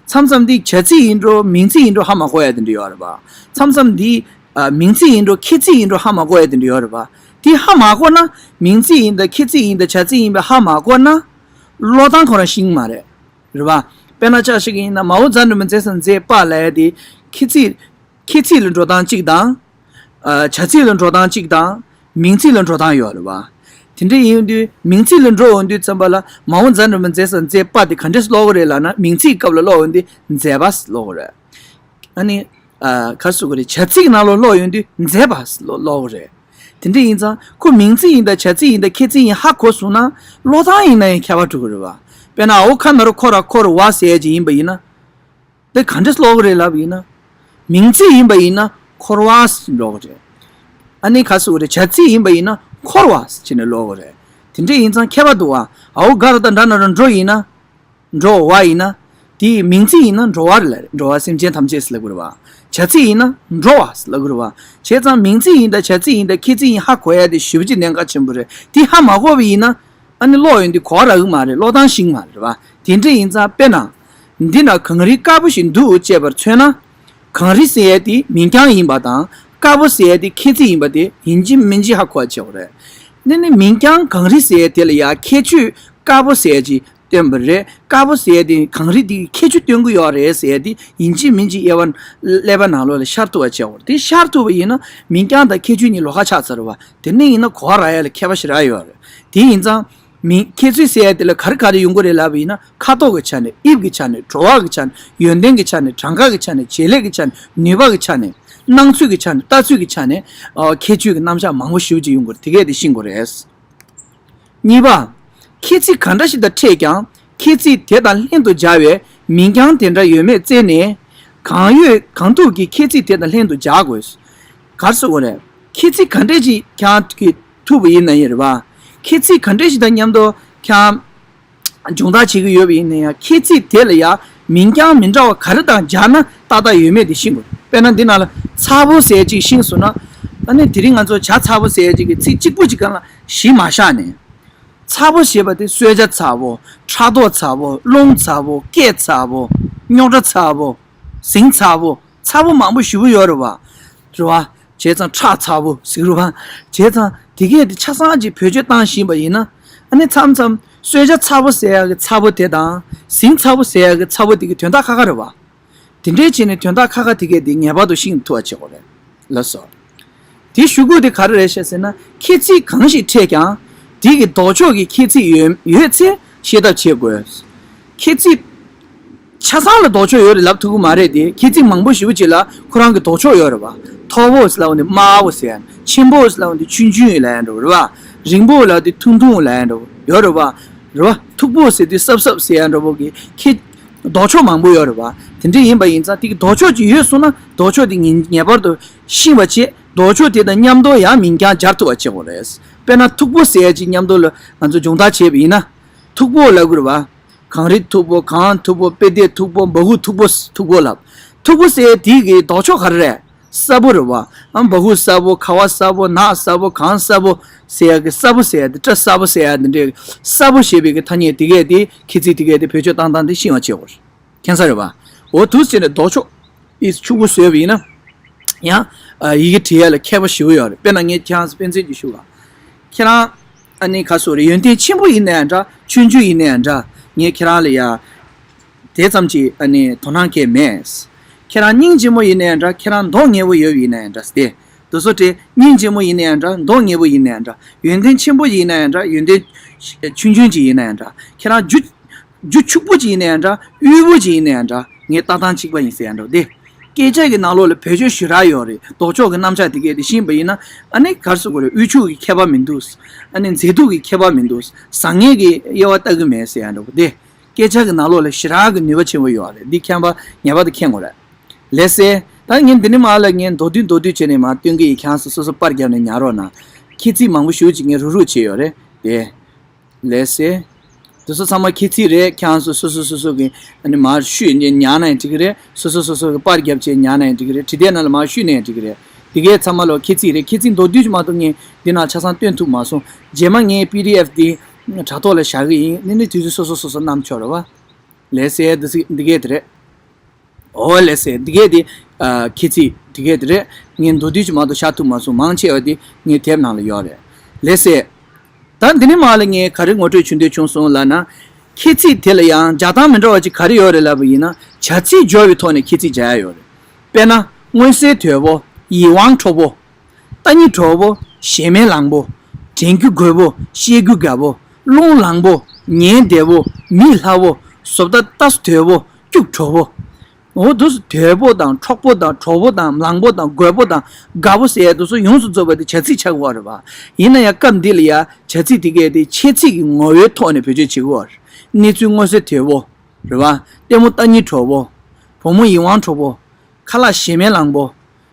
མཚམས་མཚམས་འདི་བྱ་ཚིག་ཡིན་འགྲོ་མིང་ཚིག་ཡིན་འགྲོ་ཧ་མ་གོ་ཡ་དེ་འདྲ་ཡོད་རེད་པ། མཚམས་མཚམས་འདི་ཨ་མིང་ཚིག་ཡིན་འགྲོ་ཁྱད་ཚིག་ཡིན་འགྲོ་ཧ་མ་གོ་ཡ་དེ་འདྲ་ཡོད་རེད་པ། དེ་ཧ་མ་གོ་ན་མིང་ཚིག་ཡིན་དང་ཁྱད་ཚིག་ཡིན་དང་བྱ་ཚིག་ཡིན་པ་ཧ་མ་གོ་ན་ཀློག་སྟངས་ཁོ་རང་ཤེས་ཀྱི་མ་རེད། རེད་པ། དཔེར་ན་ཆ་བཞག་གི་ཡིན་ན་མ་འོངས་རྫ་འགྲེང་བུ་མཛེས་ས་མཛེས་པ་ལབ་ཡ་དེ་ཁྱད་ཚིག་ཁྱད་ཚིག་ལ་འགྲོ་སྟངས་གཅིག་དང་། ཨ་བྱ་ཚིག་ལ་འགྲོ་སྟངས་གཅིག་དང་། མིང་ཚིག་ལ་འགྲོ་སྟངས་ཡོད་རེད་བ། དེ་འདྲ་ཡིན་དུས་མིང་ཚིག་ལ་འགྲོ་འོང་དུས་ཙམ་པ་ལ་མ་འོངས་རྫ་འགྲེང་བུ་མཛེས་ས་མཛེས་པ་དེ་ག་འདྲས་ཀློག་གི་རེད་ལབ་ན། མིང་ཚིག་སྐབས་ལ་ཀློག་འོང་དུས་མཛེས་པ་ཀློག་གི་རེད། ཨ་ནི། ཨ་ག་རེ་ཟེར་དགོས་རེད། བྱ་ཚིག་ནང་ལོགས་ཀློག་ཡོང་དུས་མཛེས་པ་ཀློག་ཀློག་གི་རེད། དེ་འདྲ་ཡིན་ཙང་ཁོ་མིང་ཚིག་ཡིན་དང་བྱ་ཚིག་ཡིན་དང་ཁྱད་ཚིག་ཡིན་ཧ་གོ་སོང་ན་ཀློག་སྟངས་ཡིན་ན་ཡང་ཁྱད་པར་འགྲོ་གི་རེད་བ། དཔེར་ན་འོ་ཁ་ན་རོ་ཁོ་ར་འཁོར་བ་ཟེར་ཡ་ཅིག་ཡིན་པ་ཡིན་ན། དེ་ག་འདྲས་ཀློག་གི་རེད་ལབ་ཡིན་ན། མིང་ཚིག་ཡིན་པ་ཡིན་ན་འཁོར་བ་ཟེར་ཀློག་གི་རེད། ཨ་ནི་ག་རེ་ཟེར་དགོས་རེད། བྱ་ཚིག་ཡིན་པ་ཡིན་ན་འཁོར་བ་ཟེར་ནས་ཀློག་གི་རེད། དེ་འདྲ་ཡིན་ཙང་ཁྱད་པར་འདུག་བ། འོ་ག་ར་ད་འགྲ་ན་རོ་འགྲོ་ཡིན་ན། འགྲོ་བ་ཡིན་ན། དེའི་མིང་ཚིག་ཡིན་ན་འགྲོ་བ་རེད་ལ། འགྲོ་བ་སེམས་ཅན་ཐམས་ཅད་ཟེར་ལབ་དགོས་རེད་བ། བྱ་ཚིག་ཡིན་ན་འགྲོ་བ་ཟེར་ལབ་དགོས་རེད་བ། བྱས་ཙང་མིང་ཚིག་ཡིན་དང་བྱ་ཚིག་ཡིན་དང་ཁྱད་ཚིག་ཡིན་ཧ་གོ་ཡ་དེ་ཞེ་པོ་ཅིག་གནད་འགག་ཆེན་པོ་རེད། དེ་ཧ་མ་གོ་བ་ཡིན་ན། ཨ་ནི་ཀློག་ཡོང་དུས་གོ་བ་རག་གི་མ་རེད། ཀློག་སྟངས་ཤེས་ཀྱི་མ་རེད་བ། དེ་འདྲ་ཡིན་ཙང་དཔེར་ན། འདི་ན་གངས་རི་དཀར་པོ་ཞིག་འདུག་ཅེས་པར་མཚོན་ན། གངས་རི་ཟེར་ཡ་དེ་མིང་རྐྱང་ཡིན་པ་དང་དཀར་པོ་ཟེར་ཡ་དེ་ཁྱད་ཚིག་ཡིན་པ་དེ་ཡིན་གཅིག་མིན་གཅིག་ཧ་གོ་བ་བྱེད་དགོས་རེད། འདི་ནི་མིང་རྐྱང་གངས་རི་ཟེར་ཡ་དེ་ལ་ཡ་ཁྱད་ཆོས་དཀར་པོ་ཟེར་ཡ་ཅིག་སྟོན་པ་རེད། དཀར་པོ་ཟེར་ཡ་དེ་གངས་རི་དེ་གི་ཁྱད་ཆོས་སྟོན་གྱི་ཡོད་རེད་ཟེར་ཡ་དེ་ཡིན་གཅིག་མིན་གཅིག་དབྱེ་བ་ཀླད་པ་ནང་ལོགས་ལ་ཤར་ཐུབ་པ་བྱེད་དགོས་རེད། དེ་ཤར་ཐུབ་པ་ཡིན་ན་མིང་རྐྱང་དང་ཁྱད་ཆོས་གཉིས་ལོགས་ཀ་ཆགས་ཚར་བ། དེ་ནས་ཡིན་ན་གོ་བ་རག་ཡ་ལ་ཁྱད་པར་ཞེ་དྲག་ཡོད་རེད། དེ་ཡིན་ཙང་། མིང་ཁྱད་ཚོས་ཟེར་ཡ་དེ་ལ་ག་རེ་ག་རེ་ཡོང་གི་རེད་ལབ་པ་ཡིན་ན། ཁ་དོག་གི་ཆ་ནས། དབྱིབས་ཀྱི་ཆ་ནས། བྲོ་བ་གི་ཆ་ནས། ཡོན་ཏན་གྱི་ཆ་ནས། གྲངས་ཀ་གི་ཆ་ནས། བྱེད་ལས་ཀྱི་ཆ་ནས། ནུས་པ་གི་ཆ་ནས། སྣང་ཚུལ་གྱི་ཆ་ནས། ལྟ་ཚུལ་གྱི་ཆ་ནས། ཨོ་ཁྱད་ཆོས་ཀྱི་རྣམ་གཞག་མང་པོ་ཞེ་པོ་ཅིག་ཡོང་གི་རེད། དེ་གས་དེ་ཤེས་དགོས་རེད། གཉིས་པ། ཁྱད་ཚིག་ག་འདྲ་ཞིག་དང་ཕྲད་ཀྱང་ཁྱད་ཚིག་དེ་དང་ལྷན་དུ་སྦྱར་བའི་མིང་རྐྱང་དེ་འདྲ་ཡོད་མེད་བཙལ་ནས། གང་ཡོད་གང་ཐུབ་ཀྱིས་ཁྱད་ཚིག་དེ་དང་ལྷན་དུ་སྦྱར་དགོས། ག་རེ་ཟེར་དགོས་རེད། ཁྱད་ཚིག་ག་འདྲས་ཅིག་ཁྱེད་རང་གིས་ཐུབ་པ་ཡིན་ན་ཡིན་རེད་བ། ཁྱད་ཚིག་ག་འདྲས་ཞིག་དང་མཉམ་དུ་ཁྱེད་རང་སྦྱོང་བརྡར་བྱེད་ཀྱི་ཡོད་པ་ཡིན་ན་ཡང་། ཁྱད་ཚིག་དེ་ལ་ཡང་མིང་རྐྱང་མི་འདྲ་བ་ག་རེ་དང་སྦྱར་ན་ཏག་ཏག་ཡོད་མེད་དེ་ཤེས་དགོས། དཔེར་ན་འདི་ནང་ལ་ཚ་པོ་ཟེར་ཅིག་ཤེས་སོང་ན། ཨ་ནི་དེ་རིང་ང་ཚོ་བྱ་ཚ་པོ་ཟེར་ཡ་ཅིག་གི་ཚིག་གཅིག་པུ་ཅིག་སྒང་ལ་གཞི་མ་བཞག་ནས། ཚ་པོ་ཞེས་པ་དེ་གསོལ་ཇ་ཚ་པོ། ཕྲག་དོག་ཚ་པོ། རླུང་ཚ་པོ། སྐད་ཚ་པོ། རྙོག་དྲ་ཚ་པོ། ཟིང་ཚ་པོ། ཚ་པོ་མང་པོ་ཞེ་པོ་ཡོད་རེད་བ། རེད་བ། བྱས་ཙང་ཁྲག་ཚ་པོ་ཟེར་རེད་བ། བྱས་ཙང་དེ་གས་དེ་ཆ་ཚང་ཅིག་བེད་སྤྱོད་བཏང་བཞིན་པ་ཡིན་ན། ཨ་ནི་མཚམས་མཚམས་གསོལ་ཇ་ཚ་པོ་ཟེར་ཡ་གི་ཚ་པོ་དེ་དང་། ཟིང་ཚ་པོ་ཟེར་ཡ་གི་ཚ་པོ་དེ་གི་དོན་དག་ཁ་ཁ་རེད་བ། དེ་འདྲའི་བྱས་ནས་དོན་དག་ཁ་ཁ་དེ་གས་དེ་ངེས་པར་དུ་ཤེས་ཐུབ་པ་བྱེད་དགོས་རེད། ལགས་སོ། དེ་ཞུ་དགོས་དེ་ག་རེ་རེད་ཤག་ཟེར་ན། ཁྱད་ཚིག་གང་ཞིག་འཕྲད་ཀྱང་། དེ་གི་ལྡོག་ཕྱོགས་ཀྱི་ཁྱད་ཚིག་ཡོད་ཡོད་ཚེ་ཤེས་ཐབས་བྱེད་དགོས། ཁྱད་ཚིག་ཆ་ཚང་ལ་ལྡོག་ཕྱོགས་ཡོད་རེད་ལབ་ཐུབ་ཀྱི་མ་རེད་དེ། ཁྱད་ཚིག་མང་པོ་ཞེ་པོ་ཅིག་ལ་ཁོ་རང་གི་ལྡོག་ཕྱོགས་ཡོད་རེད་བ། མཐོ་པོ་ཟེར་ལབ་ནི་དམའ་པོ་ཟེར་ཡ། ཆེན་པོ་ཟེར་ལབ་ནི་ཆུང་ཆུང་ལབ་ཡ་འདྲ་བོ་རེད་བ། རིང་པོ་ལབ་དེ་ཐུང་ཐུང་ལབ་ཡ་འདྲ་བོ་ཡོད་རེད་བ། རེད་བ། མཐུག་པོ་ཟེར་དུས་སྲབ་སྲབ་ཟེར་ཡ་འདྲ་བོ་གི་ཁྱད། ལྡོག་ཕྱོགས་མང་པོ་ཡོད་རེད་བ། དེ་འདྲ་ཡིན་པ་ཡིན་ཙང་དེ་གི་ལྡོག་ཕྱོགས་ཅིག་ཡོད་སོང་ན་ལྡོག་ཕྱོགས་དེ་ངེས་ངེས་པར་དུ་ཤེས་པ་བྱེད། ལྡོག་ཕྱོགས་དེ་དང་མཉམ་དུ་ཡང་མིང་རྐྱང་སྦྱར་ཐུབ་པ་བྱེད་དགོས་རེད། དཔེར་ན་མཐུག་པོ་ཟེར་ཡ་ཅིག་མཉམ་དུ་ལ་ང་ཚོ་སྦྱོང་བརྡར་བྱས་པ་ཡིན་ན། མཐུག་པོ་ལབ་དགོས་རེད་བ། གངས་རི་མཐུག་པོ། གངས་མཐུག་པོ། དཔེ་དེབ་མཐུག་པོ། འབག་གུ་མཐུག་པོ། མཐུག་པོ་ལབ། མཐུག་པོ་ཟེར་ཡ་དེ་གི་ལྡོག་ཕྱོགས་ག་རེ་རེད། སྲབ་པོ་རེད་བ། ཨ། འབག་གུ་སྲབ་པོ། ཁ་བ་སྲབ་པོ། ནགས་སྲབ་པོ། གངས་སྲབ་པོ་ཟེར་ཡ་གི་སྲབ་པོ་ཟེར་ཡ་དེ། སྐྲ་སྲབ་པོ་ཟེར་ཡ་དེ་འདྲའི་སྲབ་པོ་ཞེས་པའི་གི་ཐ་སྙད་དེ་གས་དེ། ཁྱད་ཚིག་དེ་གས་དེ་བེད་སྤྱོད་བཏང་སྟངས་དེ་ཤེས་པ་བྱེད་དགོས། མཁྱེན་གསལ་རེད་བ། འོ་འདུག་སེ་བྱས་ནས་ལྡོག་ཕྱོགས་ཨི་ཕྱུག་པོ་བཟོས་པ་ཡིན་ན། ཡང་ཨ་ཡི་གེ་བྲི་ཡ་ལ་མཁས་པོ་ཞེ་པོ་ཡོད་རེད། དཔེར་ན་ངས་ཁྱེད་རང་ཚོ་དཔེ་མཚོན་ཅིག་ཞུ་ག་ཁྱེད་རང་ཨ་ནི་ག་སོ་རེད། ཡོན་ཏན་ཆེན་པོ་ཡིན་ན་ཡང་འདྲ། ཆུང་ཆུང་ཡིན་ན་ཡང་འདྲ། ངས་ཁྱེད་རང་ལ་ཡ་དེ་ཙམ་གྱི་ཨ་ནི་དོ་སྣང་གང་ཡང་མེད། ཁྱེད་རང་སྙིང་རྗེ་མོ་ཡིན་ན་ཡང་འདྲ། ཁྱེད་རང་མདོག་ཉེས་པོ་ཡོད་ཡིན་ན་ཡང་འདྲ་སྟེ། དེ་ཚོ་དེ་སྙིང་རྗེ་མོ་ཡིན་ན་ཡང་འདྲ། མདོག་ཉེས་པོ་ཡིན་ན་ཡང་འདྲ། ཡོན་ཏན་ཆེན་པོ་ཡིན་ན་ཡང་འདྲ། ཡོན་ཏན་ཆུང་ཆུང་ཅིག་ཡིན་ན་ཡང་འདྲ། ཁྱེད་རང་རྒྱུ་རྒྱུ་ཕྱུག་པོ་ཅིག་ཡིན་ན་ཡང་འདྲ། དབུལ་པོ་ཅིག་ཡིན་ན་ཡང་འདྲ། ངས་ལྟ་སྟངས་གཅིག་པ་ཡིན་ཟེར་ཡང་འདྲ་སྟེ། སྐད་ཆ་གི་ནང་ལོགས་ལ་བེད་སྤྱོད་ཞེ་དྲག་ཡོད་རེད། ལྡོག་ཕྱོགས་ཀྱི་རྣམ་གཞག་དེ་གས་དེ་ཤེས་པ་ཡིན་ན། ཨ་ནི་ག་རེ་ཟེར་དགོས་རེད། དབུལ་ཕྱུག་གི་ཁྱད་པར་མི་འདུག་ཨ་ནི་མཛེས་སྡུག་གི་ཁྱད་པར་མི་འདུག་བཟང་ངན་གྱི་དབྱེ་བ་ལྟ་གི་མེད་ཟེར་ཡང་འདྲ་པོ་སྟེ། སྐད་ཆ་གི་ནང་ལོགས་ལ་ཞེ་དྲག་གི་ནུས་པ་ཆེན་པོ་ཡོད་རེད། འདི་མཁྱེན་པ་ངེས་པར་དུ་མཁྱེན་དགོས་རེད། ལགས་སེ། ད་ངས་འདི་ནས་མར་ལ་ངས་མདོར་བསྡུས་མདོར་བསྡུས་བྱས་ནས་མར་སྟོན་གི་ཡིན། ཁྱེད་རང་ཚོ་སོ་སོ་པར་བརྒྱབ་ནས་ཉར་རོགས་གནང་། ཁྱེད་ཚིག་མང་པོ་ཞེ་པོ་ཅིག་ངས་རུག་རུག་བྱས་ཡོད་རེད་དེ། ལགས་སེ། དེ་ཚོ་ཚང་མ་ཁྱེད་ཚིག་རེད། ཁྱེད་རང་ཚོ་སོ་སོ་སོ་སོ་གི་ཨ་ནི་མར་བཤུས་ནས་ཉར་ན་ཡང་འགྲིག་གི་རེད། སོ་སོ་སོ་སོ་གི་པར་བརྒྱབ་བྱས་ཉར་ན་ཡང་འགྲིག་གི་རེད། བྲིས་དེབ་ནང་ལ་མར་བཤུས་ན་ཡང་འགྲིག་གི་རེད། དེ་གས་ཚང་མ་ལོ་ཁྱེད་ཚིག་རེད། ཁྱེད་ཚིག་མདོར་བསྡུས་ཅིག་མ་གཏོགས་ངས་འདི་ནང་ཆ་ཚང་སྟོན་ཐུབ་མ་སོང་། རྗེས་མ་ངས་པི་ཌི་ཨེཕ་འདི་དྲ་ཐོག་ལ་བཞག་གི་ཡིན། ཨ་ནི་དེ་ཚོ་སོ་སོ་སོ་སོ་བསྣམས་ཆོག་རེད་བ། ལགས་སེ། འདི་སི་འདི་གས་དེ་རེད། ཨོ་ལགས་སེ། འདི་གས་དེ་ཨ་ཁྱེད་ཚིག་འདི་གས་དེ་རེད། ངས་མདོར་བསྡུས་ཅིག་མ་གཏོགས་བཞག་ཐུབ་མ་སོང་། མང་ཆེ་བ་དེ་ངའི་དེབ་ནང་ལ་ཡོད་རེད། ལགས་སེ། ད་འདི་ནས་མར་ལ་ངས་ག་རེ་ངོ་སྤྲོད་ཞུ་འདོད་བྱུང་སོང་ལབ་ན། ཁྱེད་ཚིག་དེ་ལ་ཡང་སྦྱར་སྟངས་མི་འདྲ་བ་ཅིག་ག་རེ་ཡོད་རེད་ལབ་པ་ཡིན་ན། བྱ་ཚིག་སྦྱོར་བའི་ཐོག་ནས་ཁྱེད་ཚིག་སྦྱར་ཡ་ཡོད་རེད། དཔེར་ན། མངོན་གསལ་དོད་པོ། ཡིད་དབང་འཕྲོག་པོ། ལྟ་སྙིང་བྲོ་པོ། ཞེ་མེར་ལངས་པོ། དྲན་རྒྱུ་རྒོད་པོ། བཤད་རྒྱུ་དགའ་པོ། རླུང་ལངས་པོ། ཉན་བདེ་པོ། མིག་ལྷ་པོ། བཟོ་ལྟ་ལྟ་སུ་དོད་པོ། སྐྱུག་བྲོ་པོ། འོ་འདུག་སེ་དོད་པོ་དང་འཕྲོག་པོ་དང་བྲོ་པོ་དང་ལངས་པོ་དང་རྒོད་པོ་དང་དགའ་པོ་ཟེར་ཡ་དེ་ཚོ་ཡོངས་སུ་རྫོགས་པ་དེ་བྱ་ཚིག་ཆགས་ཀྱི་ཡོད་རེད་པ། ཡིན་ན་ཡང་སྐབས་འདི་ལ་ཡ་བྱ་ཚིག་དེ་གས་དེ་ཁྱད་ཚིག་གི་ངོ་བོའི་ཐོག་ནས་བེད་སྤྱོད་བྱེད་ཀྱི་ཡོད་རེད། གནས་ཚུལ་མངོན་གསལ་དོད་པོ། རེད་པ། ལྟད་མོ་ལྟ་སྙིང་བྲོ་པོ། བུ་མོ་ཡིད་དབང་འཕྲོག་པོ། ཁ་ལག་ཞེ་མེར་ལངས་པོ།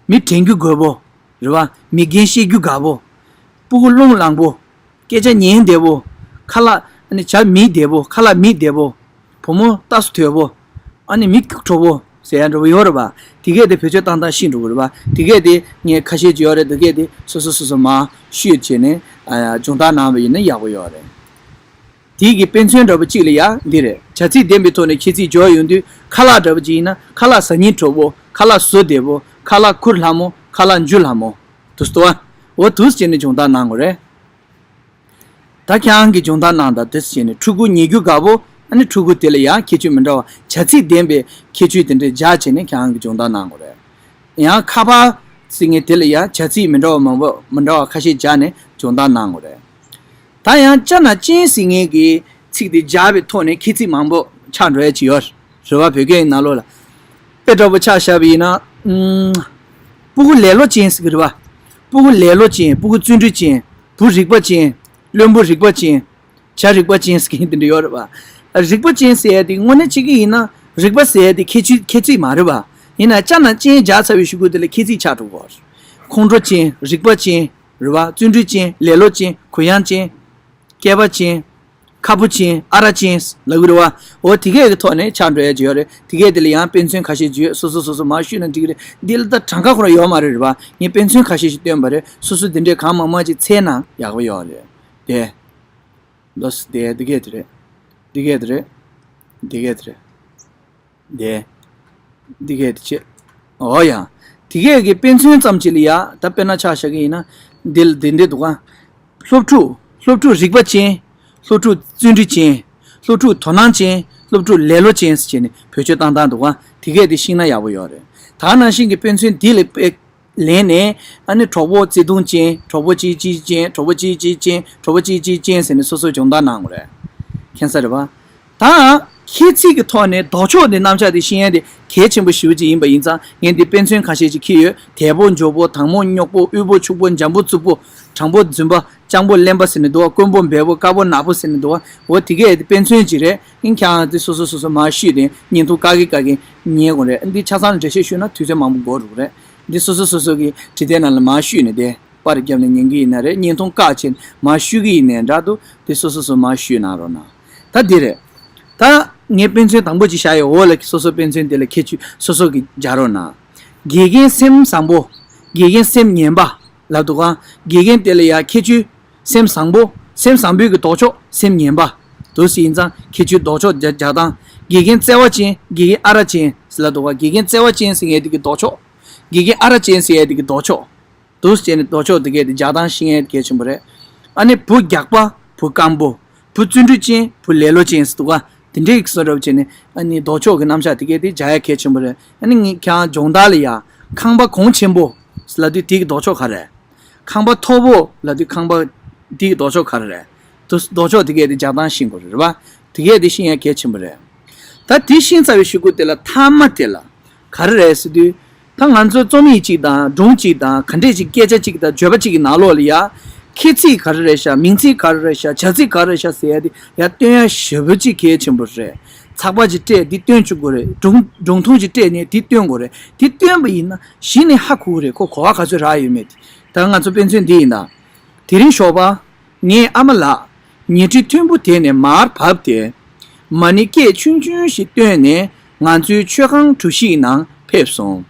མི་དྲན་རྒྱུ་རྒོད་པོ། རེད་པ། མི་རྒན་བཤད་རྒྱུ་དགའ་པོ། སྤུ་གུ་རླུང་ལངས་པོ། སྐད་ཆ་ཉན་བདེ་པོ། ཁ་ལག་ཨ་ནི་བྱ་མིག་བདེ་པོ། ཁ་ལག་མིག་བདེ་པོ། བུ་མོ་ལྟ་སུ་དོད་པོ། ཨ་ནི་མི་སྐྱུག་བྲོ་པོ་ཟེར་ཡ་འདྲ་པོ་ཡོད་རེད་པ། དེ་གས་དེ་བེད་སྤྱོད་བཏང་སྟངས་ཤེས་འགྲོ་གི་རེད་པ། དེ་གས་དེ་ངས་ཁ་ཤས་ཅིག་ཡོད་རེད། དེ་གས་དེ་སོ་སོ་སོ་སོ་མར་བཤུས་བྱས་ནས་ཨ་སྦྱོང་བརྡར་གནང་བ་ཡིན་ན་ཡག་པོ་ཡོད་རེད། དེའི་གི་དཔེ་མཚོན་འདྲ་པོ་གཅིག་ལ་ཡ་འདི་རེད། བྱ་ཚིག་ལྡན་པའི་ཐོག་ནས་ཁྱད་ཚིག་སྦྱོར་ཡོང་དུས། ཁ་ལག་འདྲ་པོ་གཅིག་ཡིན་ན། ཁ་ལག་ཟ་སྙིང་བྲོ་པོ། ཁ་ལག་བཟོ་བདེ་པོ། ཁ་ལག་ཁུར་ལྷ་མོ། ཁ་ལག་འཇུ་ལྷ་མོ། དུ་སྟོ། འོ་འདུག་སེ་བྱས་ནས་སྦྱོང་བརྡར་གནང་དགོས་རེད། ད་ཁྱེད་རང་གིས་སྦྱོང་བརྡར་གནང་དང་། འདུག་སེ་བྱས་ནས་ཕྲུ་གུ་ཉལ་རྒྱུ་དགའ་པོ། ཨ་ནི་ཕྲུ་གུ་དེ་ལ་ཡང་ཁྱད་ཆོས་མི་འདྲ་བ། བྱ་ཚིག་ལྡན་པའི་ཁྱད་ཆོས་དེ་འདྲ་སྦྱར་བྱས་ནས་ཁྱེད་རང་གིས་སྦྱོང་བརྡར་གནང་དགོས་རེད། ཡང་ཁ་པར་ཟེར་མཁན་དེ་ལ་ཡང་བྱ་ཚིག་མི་འདྲ་བ་མང་པོ་མི་འདྲ་བ་ཁ་ཤས་སྦྱར་ནས་སྦྱོང་བརྡར་གནང་དགོས་རེད། ད་ཡང་ཅ་ན་ཅན་ཟེར་མཁན་གྱི་ཚིག་དེ་སྦྱར་བའི་ཐོག་ནས་ཁྱད་ཚིག་མང་པོ་ཆགས་འགྲོ་ཡ་ཅིག་ཡོད་རེད་པ། བོད་སྐད་ཡིག་ནང་ལོགས་ལ། དཔེ་འདྲ་པོ་ཆ་བཞག་པ་ཡིན་ན། ཨུམ། སྤུ་གུ་ལེ་ལོ་ཅན་ཟེར་གྱི་རེད་པ། སྤུ་གུ་ལེ་ལོ་ཅན། སྤུ་གུ་བརྩོན་འགྲུས་ཅན། བུ་རིག་པ་ཅན། བློན་པོ་རིག་པ་ཅན། བྱ་རིག་པ་ཅན་ཟེར་མཁན་དེ་འདྲ་ཡོད་རེད་པ། རིག་པ་ཅན་ཟེར་ཡ་དེ་དངོས་གནས་བྱེད་ཀྱི་ཡིན་ན། རིག་པ་ཟེར་ཡ་དེ་ཁྱད་ཆོས་ཁྱད་ཚིག་མ་རེད་པ། ཡིན་ན་ཅ་ན་ཅན་སྦྱར་ཚར་བའི་གཞུག་གུ་དེ་ལ་ཁྱད་ཚིག་ཆགས་འགྲོ་གི་ཡོད་རེད། ཁོང་ཁྲོ་ཅན། རིག་པ་ཅན། རེད་པ། བརྩོན་འགྲུས་ཅན། ལེ་ལོ་ཅན། གུ་ཡངས་ཅན། སྐལ་པ་ཅན། ཁ་ཕོ་ཅན། ཨ་ར་ཅན་ལབ་ཀྱི་རེད་བ། འོ་དེ་གས་ཀྱི་ཐོག་ནས་ཆགས་འགྲོ་ཡ་ཅིག་ཡོད་རེད། དེ་གས་དེ་ལ་ཡང་དཔེ་མཚོན་ཁ་ཤས་ཅིག་ཡོད། སོ་སོ་སོ་སོ་མར་བཤུས་ན་འགྲིག་གི་རེད། འདི་ལ་ད་གྲངས་ཀ་ཁོ་རང་ཡོད་མ་རེད། རེད་བ། ངས་དཔེ་མཚོན་ཁ་ཤས་ཤིག་སྟོན་པ་རེད། སོ་སོ་དེ་འདྲས་གང་མང་མང་ཅིག་འཚོལ་ན་ཡག་པོ་ཡོད་རེད། དེ། ལོས་དེ་དེ་གས་དེ་རེད། དེ་གས་དེ་རེད། དེ་གས་དེ་རེད། དེ། འདི་གས་དེ་བྱེད། འོ་ཡ། དེ་གས་ཀྱི་དཔེ་མཚོན་ཙམ་ཅིག་ལ་ཡ། ད་དཔེར་ན་ཆ་བཞག་གི་ཡིན་ན། འདི་ལ་འདི་འདི་འདུག་ག་སློབ་ཕྲུག་སློབ་ཕྲུག་རིག་པ་ཅན། སློབ་ཕྲུག་བརྩོན་འགྲུས་ཅན། སློབ་ཕྲུག་དོ་སྣང་ཅན། སློབ་ཕྲུག་ལེ་ལོ་ཅན་ཟེར་བྱས་ནས་བེད་སྤྱོད་བཏང་སྟངས་འདུག་ག་དེ་གས་དེ་ཤེས་ན་ཡག་པོ་ཡོད་རེད། ད་ནང་བཞིན་གྱི་དཔེ་མཚོན་འདི་ལ་དཔེ་ལེན་ནས། ཨ་ནི་གྲོགས་པོ་བརྩེ་དུང་ཅན། གྲོགས་པོ་གཅིག་གཅིག་ཅན། གྲོགས་པོ་གཅིག་གཅིག་ཅན། གྲོགས་པོ་གཅིག་གཅིག་ཅན་ཟེར་ནས་སོ་སོ་སྦྱོང་བརྡར་གནང་དགོས་རེད། མཁྱེན་གསལ་རེད་པ། ད་ཁྱད་ཚིག་གི་ཐོག་ནས་ལྡོག་ཕྱོགས་དེ། རྣམ་གཞག་དེ་ཤེས་ཡ་དེ་གལ་ཆེན་པོ་ཞེ་པོ་ཅིག་ཡིན་པ་ཡིན་ཙང་། ངས་འདི་དཔེ་མཚོན་ཁ་ཤས་ཅིག་འཁྱེར་ཡོད། དལ་པོ་མགྱོགས་པོ། དྭངས་མོ་རྙོག་པོ། དབུལ་པོ་ཕྱུག་པོ། འཇམ་པོ་རྩུབ་པོ། དྲང་པོ་རྫུན་པ། སྤྱང་པོ་གླེན་པ་ཟེར་ནས་འདུག་ག་དཀོན་པོ་འབེལ་པོ། དཀར་པོ་ནག་པོ་ཟེར་ནས་འདུག་ག་འོ་དེ་གས་དེ་དཔེ་མཚོན་ཅིག་རེད། ཨིན། ཁྱེད་རང་དེ་སོ་སོ་སོ་སོ་མར་བཤུས་ཏེ་བརྙན་ཐུང་བཀག་གིན་བཀག་གིན་ཉན་དགོས་རེད། འདི་ཆ་ཚང་ལ་འགྲེལ་བཤད་ཞུས་ན་དུས་ཚོད་མང་པོ་འགོར་འགྲོ་གི་རེད། འདི་སོ་སོ་སོ་སོ་གི་བྲིས་དེབ་ནང་ལ་མར་བཤུས་ནས། དེ་པར་བརྒྱབ་ནས་ཉན་གི་ཡིན་ན་རེད། བརྙན་ཐུང་བཀག་བྱས་ནས་མར་བཤུས་གི་ཡིན་ནའི་འདྲ་འདུག་དེ་སོ་སོ་སོ་མར་བཤུས་གནང་རོགས་གནང་། ད་འདི་རེད། ད་ངས་དཔེ་མཚོན་དང་པོ་ཅིག་བཞག་ཡོད། འོག་ལ་སོ་སོ་དཔེ་མཚོན་དེ་ལ་ཁྱད་ཆོས་སོ་སོ་གི་སྦྱར་རོགས་གནང་། དགེ་རྒན་སེམས་བཟང་པོ། དགེ་རྒན་སེམས་ངན་པ་ལབ་འདུག་ག་དགེ་རྒན་དེ་ལ་ཡ་ཁྱད་ཆོས། སེམས་བཟང་པོ། སེམས་བཟང་པོའི་གི་ལྡོག་ཕྱོགས་སེམས་ངན་པ། འདུག་སེ་ཡིན་ཙང་ཁྱད་ཆོས་ལྡོག་ཕྱོགས་སྦྱར་སྦྱར་སྟངས། དགེ་རྒན་བརྩེ་བ་ཅན། དགེ་རྒན་ཨ་ར་ཅན་ཟེར་ལབ་འདུག་ག་དགེ་རྒན་བརྩེ་བ་ཅན་ཟེར་ཡས་དེ་གི་ལྡོག་ཕྱོགས། དགེ་རྒན་ཨ་ར་ཅན་ཟེར་ཡས་དེ་གི་ལྡོག་ཕྱོགས། འདུག་སེ་བྱས་ནས་ལྡོག་ཕྱོགས་དེ་གས་དེ་སྦྱར་སྟངས་ཤེས་ཡས་གལ་ཆེན་པོ་རེད། ཨ་ནི་བུ་རྒྱགས་པ། བུ་སྐམ་པོ། བུ་བརྩོན་འགྲུས་ཅན། བུ་ལེ་ལོ་ཅན་ཟེར་འདུག་ག་དེ་འདྲའི་བཟོ་འདྲ་བྱས་ནས། ཨ་ནི་ལྡོག་ཕྱོགས་ཀྱི་རྣམ་གཞག་དེ་གས་དེ་སྦྱར་ཡ་གལ་ཆེན་པོ་རེད། ཨ་ནི་ངས་ཁྱེད་རང་སྦྱོང་བརྡར་ལ་ཡ། ཁང་པ་གོང་ཆེན་པོ་ཟེར་ལབ་དུས་དེ་གི་ལྡོག་ཕྱོགས་ག་རེ་རེད། ཁང་པ་མཐོ་པོ་ལབ་དུས་ཁང་པ་དེ་གི་ལྡོག་ཕྱོགས་ག་རེ་རེད། དུ་ལྡོག་ཕྱོགས་དེ་གས་དེ་སྦྱར་སྟངས་ཤེས་དགོས་རེད་པ། དེ་གས་དེ་ཤེས་ཡ་གལ་ཆེན་པོ་རེད། ད་དེ་ཤེས་ཚར་བའི་གཞུག་གུ་དེ་ལ་མཐའ་མ་དེ་ལ་ག་རེ་རེད་ཟེར་དུས། ད་ང་ཚོ་རྩོམ་ཡིག་ཅིག་དང་སྒྲུང་གཅིག་དང་ག་འདྲས་ཅིག་སྐད་ཆ་གཅིག་དང་བརྗོད་པ་གཅིག་གི་ནང་ལོགས་ལ་ཡ། ཁྱད་ཚིག་ག་རེ་རེད་ཤག་མིང་ཚིག་ག་རེ་རེད་ཤག་བྱ་ཚིག་ག་རེ་རེད་ཤག་ཟེར་ཡ་དེ་ཡ་སྟོན་ཡ་ཞེ་པོ་ཅིག་གལ་ཆེན་པོ་རེད། ཚགས་པར་ཅིག་སྤྲད། འདི་སྟོན་བཅུག་དགོས་རེད། སྒྲུང་སྒྲུང་ཐུང་ཅིག་སྤྲད་ནས་འདི་སྟོན་དགོས་རེད། འདི་སྟོན་པ་ཡིན་ན་གཞི་ནས་ཧ་གོ་གི་རེད། ཁོ་གོ་བ་ག་ཚོད་རག་ཡོད་མེད་དེ། ད་ང་ཚོ་དཔེ་མཚོན་འདི་ཡིན་ད། དེ་རིང་ཞོགས་པ། ངའི་ཨ་མ་ལགས། ཉལ་ཁྲི་མཐོན་པོ་དེ་ནས་མར་བབས་ཏེ། མ་ཎི་སྐད་ཆུང་ཆུང་ཞིག་བཏོན་ནས་ང་ཚོའི་མཆོད་ཁང་གྲུ་བཞིའི་ནང་ཕེབས་སོང་།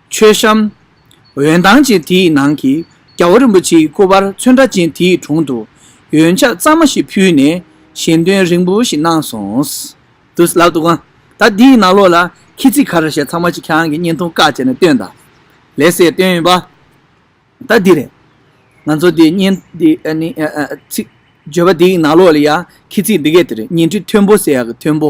མཆོད་བཤམས། འོད་མདངས་ཅན་དེའི་ནང་གི་རྒྱལ་བ་རིན་པོ་ཆེའི་སྐུ་པར་ཚོན་ཁྲ་ཅན་དེའི་དྲུང་དུ་ཡོན་ཆབ་གཙང་མ་ཞིག་ཕུལ་ནས་ཞལ་འདོན་རིང་པོ་ཞིག་གནང་སོང་། འདུག་ལབ་འདུག་ག་ད་འདིའི་ནང་ལོགས་ལ་ཁྱད་ཚིག་ག་རེ་བཤད། ཚང་མ་ཅིག་ཁྱེད་རང་གི་བརྙན་ཐུང་བཀག་བྱས་ནས་སྟོན་དང་། ལགས་སེ། སྟོན་ཡིན་པ། ད་འདི་རེད། ང་ཚོ་འདི་བརྙན་འདི་ཨ་ནི་ཨ་ཨ་ཚིག་བརྗོད་པ་འདིའི་ནང་ལོགས་ལ་ཡ་ཁྱད་ཚིག་འདི་གས་དེ་རེད། ཉལ་ཁྲི་མཐོན་པོ་ཟེར་ཡག་གི་མཐོན་པོ།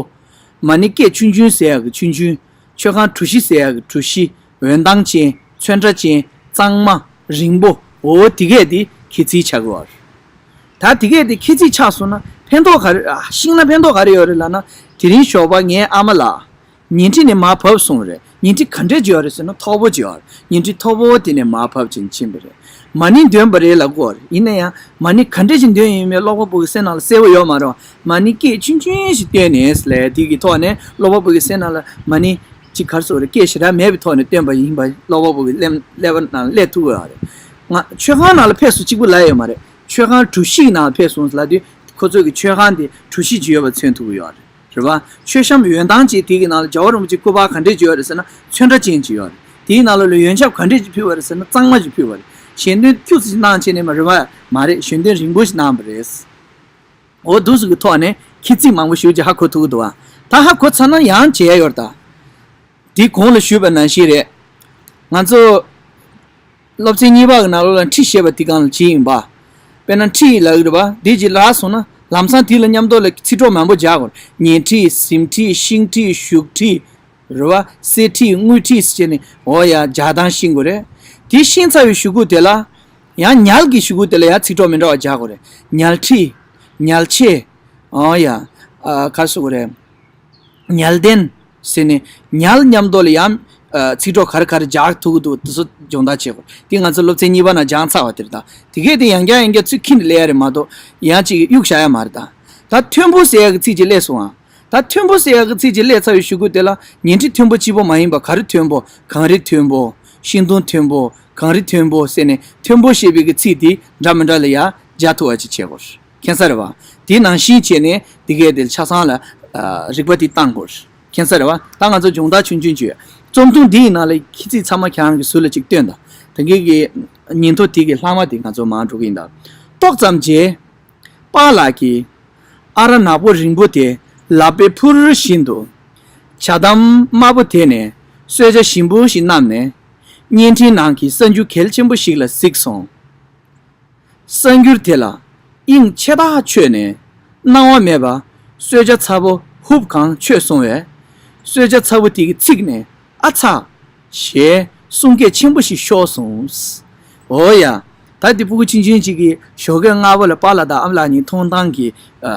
མ་ཎི་སྐད་ཆུང་ཆུང་ཟེར་ཡག་གི་ཆུང་ཆུང་། མཆོད་ཁང་གྲུ་བཞི་ཟེར་ཡག་གི་གྲུ་བཞི། འོད་མདངས་ཅན། ཚོན་ཁྲ་ཅན། གཙང་མ། རིང་པོ། འོ་དེ་གས་དེ་ཁྱད་ཚིག་ཆགས་ཀྱི་ཡོད་རེད། ད་དེ་གས་དེ་ཁྱད་ཚིག་ཆགས་སོང་ན་ཕན་ཐོགས་ག་རེ། ཨ། ཤེས་ན་ཕན་ཐོགས་ག་རེ་ཡོད་རེད་ལབ་ན། དེ་རིང་ཞོགས་པ་ངའི་ཨ་མ་ལགས། ཉལ་ཁྲི་ནས་མར་བབས་སོང་བ་རེད། ཉལ་ཁྲི་ག་འདྲས་ཅིག་ཡོད་རེད་ཟེར་ན་མཐོ་པོ་ཅིག་ཡོད་རེད། ཉལ་ཁྲི་མཐོ་པོ་དེ་ནས་མར་བབས་ཕྱིན་ཕྱིན་པ་རེད། མ་ཎི་འདོན་པ་རེད་ལབ་ཀྱི་ཡོད་རེད། ཡིན་ན་ཡང་མ་ཎི་ག་འདྲས་ཅིག་འདོན་ཡོད་མེད་ཀློག་པ་པོ་གི་སེམས་ནང་ལ་གསལ་པོ་ཡོད་མ་རེད། མ་ཎི་སྐད་ཆུང་ཆུང་ཞིག་བཏོན་ནས་ལབ་དེ་གི་ཐོག་ནས་ཀློག་པ་པོ་གི་སེམས་ནང་ལ་མ་ཎི་ཅིག་ག་རེ་ཟེར་དགོས་རེད། སྐད་ཞེ་དྲག་མེད་པའི་ཐོག་ནས་བཏོན་པ་ཡིན་པ་ཀློག་པ་པོ་གི་ཀླད་ཀླད་པ་ནང་ལ་སླེབས་ཐུབ་ཀྱི་ཡོད་རེད། ང་མཆོད་ཁང་ནང་ལ་ཕེབས་སོང་གཅིག་པུ་ལབ་ཡོད་མ་རེད། མཆོད་ཁང་གྲུ་བཞི་ནང་ལ་ཕེབས་སོང་ལབ་དུས་ཁོ་ཚོ་གི་མཆོད་ཁང་དེ་གྲུ་བཞི་ཅིག་ཡོད་པ་མཚོན་ཐུབ་ཀྱི་ཡོད་རེད། རེད་བ། མཆོད་བཤམས་འོད་མདངས་ཅན་དེ་གི་ནང་ལ་རྒྱལ་བ་རིན་པོ་ཆེའི་སྐུ་པར་ག་འདྲས་ཅིག་ཡོད་རེད་ཟེར་ན་ཚོན་ཁྲ་ཅན་ཅིག་ཡོད་རེད། དེའི་ནང་ལོགས་ལ་ཡོན་ཆབ་ག་འདྲས་ཅིག་ཕུལ་བ་རེད་ཟེར་ན་གཙང་མ་ཅིག་ཕུལ་བ་རེད། ཞལ་འདོན་ཁྱུག་ཙམ་ཅིག་གནང་བྱས་ནས་མ་རེད་བ། མ་རེད། ཞལ་འདོན་རིང་པོ་ཞིག་གནང་བ་རེད། འོ་འདུག་སེ་གི་ཐོག་ནས་ཁྱད་ཚིག་མང་པོ་ཞེ་པོ་ཅིག་ཧ་གོ་ཐུབ་ཀྱི་འདུག་བ། ད་ཧ་གོ་ཚར་ན་ཡང་བྱེད་ཡ་ཡོད་རེད་ད། དེ་གོང་ལ་ཞུས་པ་ནང་བཞིན་རེད། ང་ཚོ་སློབ་ཚན་གཉིས་པ་གི་ནང་ལོགས་ལ་ཁྲི་བཤད་པ་དེ་སྒང་ལ་བྱེད་ཡིན་པ། དཔེར་ན་ཁྲི་ལབ་ཀྱི་རེད་པ། འདི་ཅིག་ལབ་སོང་ན་ལམ་སང་དེ་ལ་མཉམ་དུ་ལ་ཚིག་གྲོགས་མང་པོ་སྦྱར་དགོས་རེད། ཉལ་ཁྲི། གཟིམ་ཁྲི། ཤིང་ཁྲི། བཞུགས་ཁྲི། རེད་པ། གསེར་ཁྲི། དངུལ་ཁྲི་ཟེར་བྱས་ནས་འོ་ཡ་སྦྱར་སྟངས་ཤེས་དགོས་རེད། དེ་ཤེས་ཚར་བའི་གཞུག་གུ་དེ་ལ་ཡང་ཉལ་གྱི་གཞུག་གུ་དེ་ལ་ཡང་ཚིག་གྲོགས་མི་འདྲ་བ་སྦྱར་དགོས་རེད། ཉལ་ཁྲི། ཉལ་ཆས། འོ་ཡ། ཨ། ག་རེ་ཟེར་དགོས་རེད། ཉལ་གདན་ཟེར་ནས་ཉལ་མཉམ་དུ་ལ་ཡང་ཨ་ཚིག་གྲོགས་ག་རེ་ག་རེ་སྦྱར་ཐུབ་ཀྱི་འདུག་དེ་ཚོ་སྦྱོང་བརྡར་བྱེད་དགོས། དེ་ང་ཚོ་སློབ་ཚན་གཉིས་པ་ནང་སྦྱངས་ཚར་བ་དེ་རེད་ད། དེ་གས་དེ་ཡང་བསྐྱར་ཡང་བསྐྱར་ཚུར་འཁྱེར་ནས་སླེབས་ཡ་རེད་མ་གཏོགས་ཡང་ཅིག་གཡུག་བཞག་ཡ་མ་རེད་ད། ད་མཐོན་པོ་ཟེར་ཡ་གི་ཚིག་ཅིག་སླེབས་སོང་ཨ། ད་མཐོན་པོ་ཟེར་ཡ་གི་ཚིག་ཅིག་སླེབས་ཚར་བའི་གཞུག་གུ་དེ་ལ་ཉལ་ཁྲི་མཐོན་པོ་གཅིག་པོ་མ་ཡིན་པ་ག་རེ་མཐོན་པོ། གངས་རི་མཐོན་པོ། ཤིང་སྡོང་མཐོན་པོ། གངས་རི་མཐོན་པོ་ཟེར་ནས་མཐོན་པོ་ཞེས་པའི་གི་ཚིག་དེ་འདྲ་མི་འདྲ་ལ་ཡ་སྦྱར་ཐུབ་པ་ཅིག་བྱེད་དགོས། མཁྱེན་གསལ་རེད་བ། དེ་ནང་བཞིན་བྱས་ནས་དེ་གས་དེ་ཆ་ཚང་ལ་ཨ་རིག་པ་དེ་བཏང་དགོས། མཁྱེན་གསལ་རེད་བ། ད་ང་ཚོ་སྦྱོང་བརྡར་ཆུང་ཆུང་བྱོས། རྩོམ་ཐུང་འདི་ཡི་ནང་ལ་ཁྱེད་ཚིག་ཚང་མ་ཁྱེད་རང་གི་ཟུར་ལ་ཅིག་སྟོན་དང་། ད་གིན་གྱི་ཉིན་ཐོ་དེ་གི་ལྷག་མ་དེ་ང་ཚོ་མར་འགྲོ་གི་ཡིན་ད། ཏོག་ཙམ་རྗེས། པཱ་ལགས་ཀྱིས་ཨ་ར་ནག་པོ་རིང་པོ་དེ་ལག་པས་འཕུར་བཞིན་དུ། ཇ་དམ་དམར་པོ་དེ་ནས་གསོལ་ཇ་ཞིམ་པོ་ཞིག་བསྣམས་ནས། བརྙན་འཕྲིན་ནང་གི་གསར་འགྱུར་གལ་ཆེན་པོ་ཞིག་ལ་གཟིགས་སོང་། གསར་འགྱུར་དེ་ལ་དབྱིངས་ཆེ་ཐག་ཆོད་ནས་སྣང་བ་མེད་པར་གསོལ་ཇ་ཚ་པོ་ཧུབ་གང་མཆོད་སོང་བས། གསོལ་ཇ་ཚ་པོ་དེ་གིས་ཚིག་ནས་ཨ་ཚ་ཞེས་གསུང་སྐད་ཆེན་པོ་ཞིག་ཤོར་སོང་། འོ་ཡ། ད་འདི་སྤུ་གུ་ཆུང་ཆུང་ཅིག་གིས་ཞོགས་ཀས་སྔ་པོ་ལ་པཱ་ལགས་དང་ཨ་མ་ལགས་གཉིས་མཐོང་སྟངས་ཀྱི་ཨ་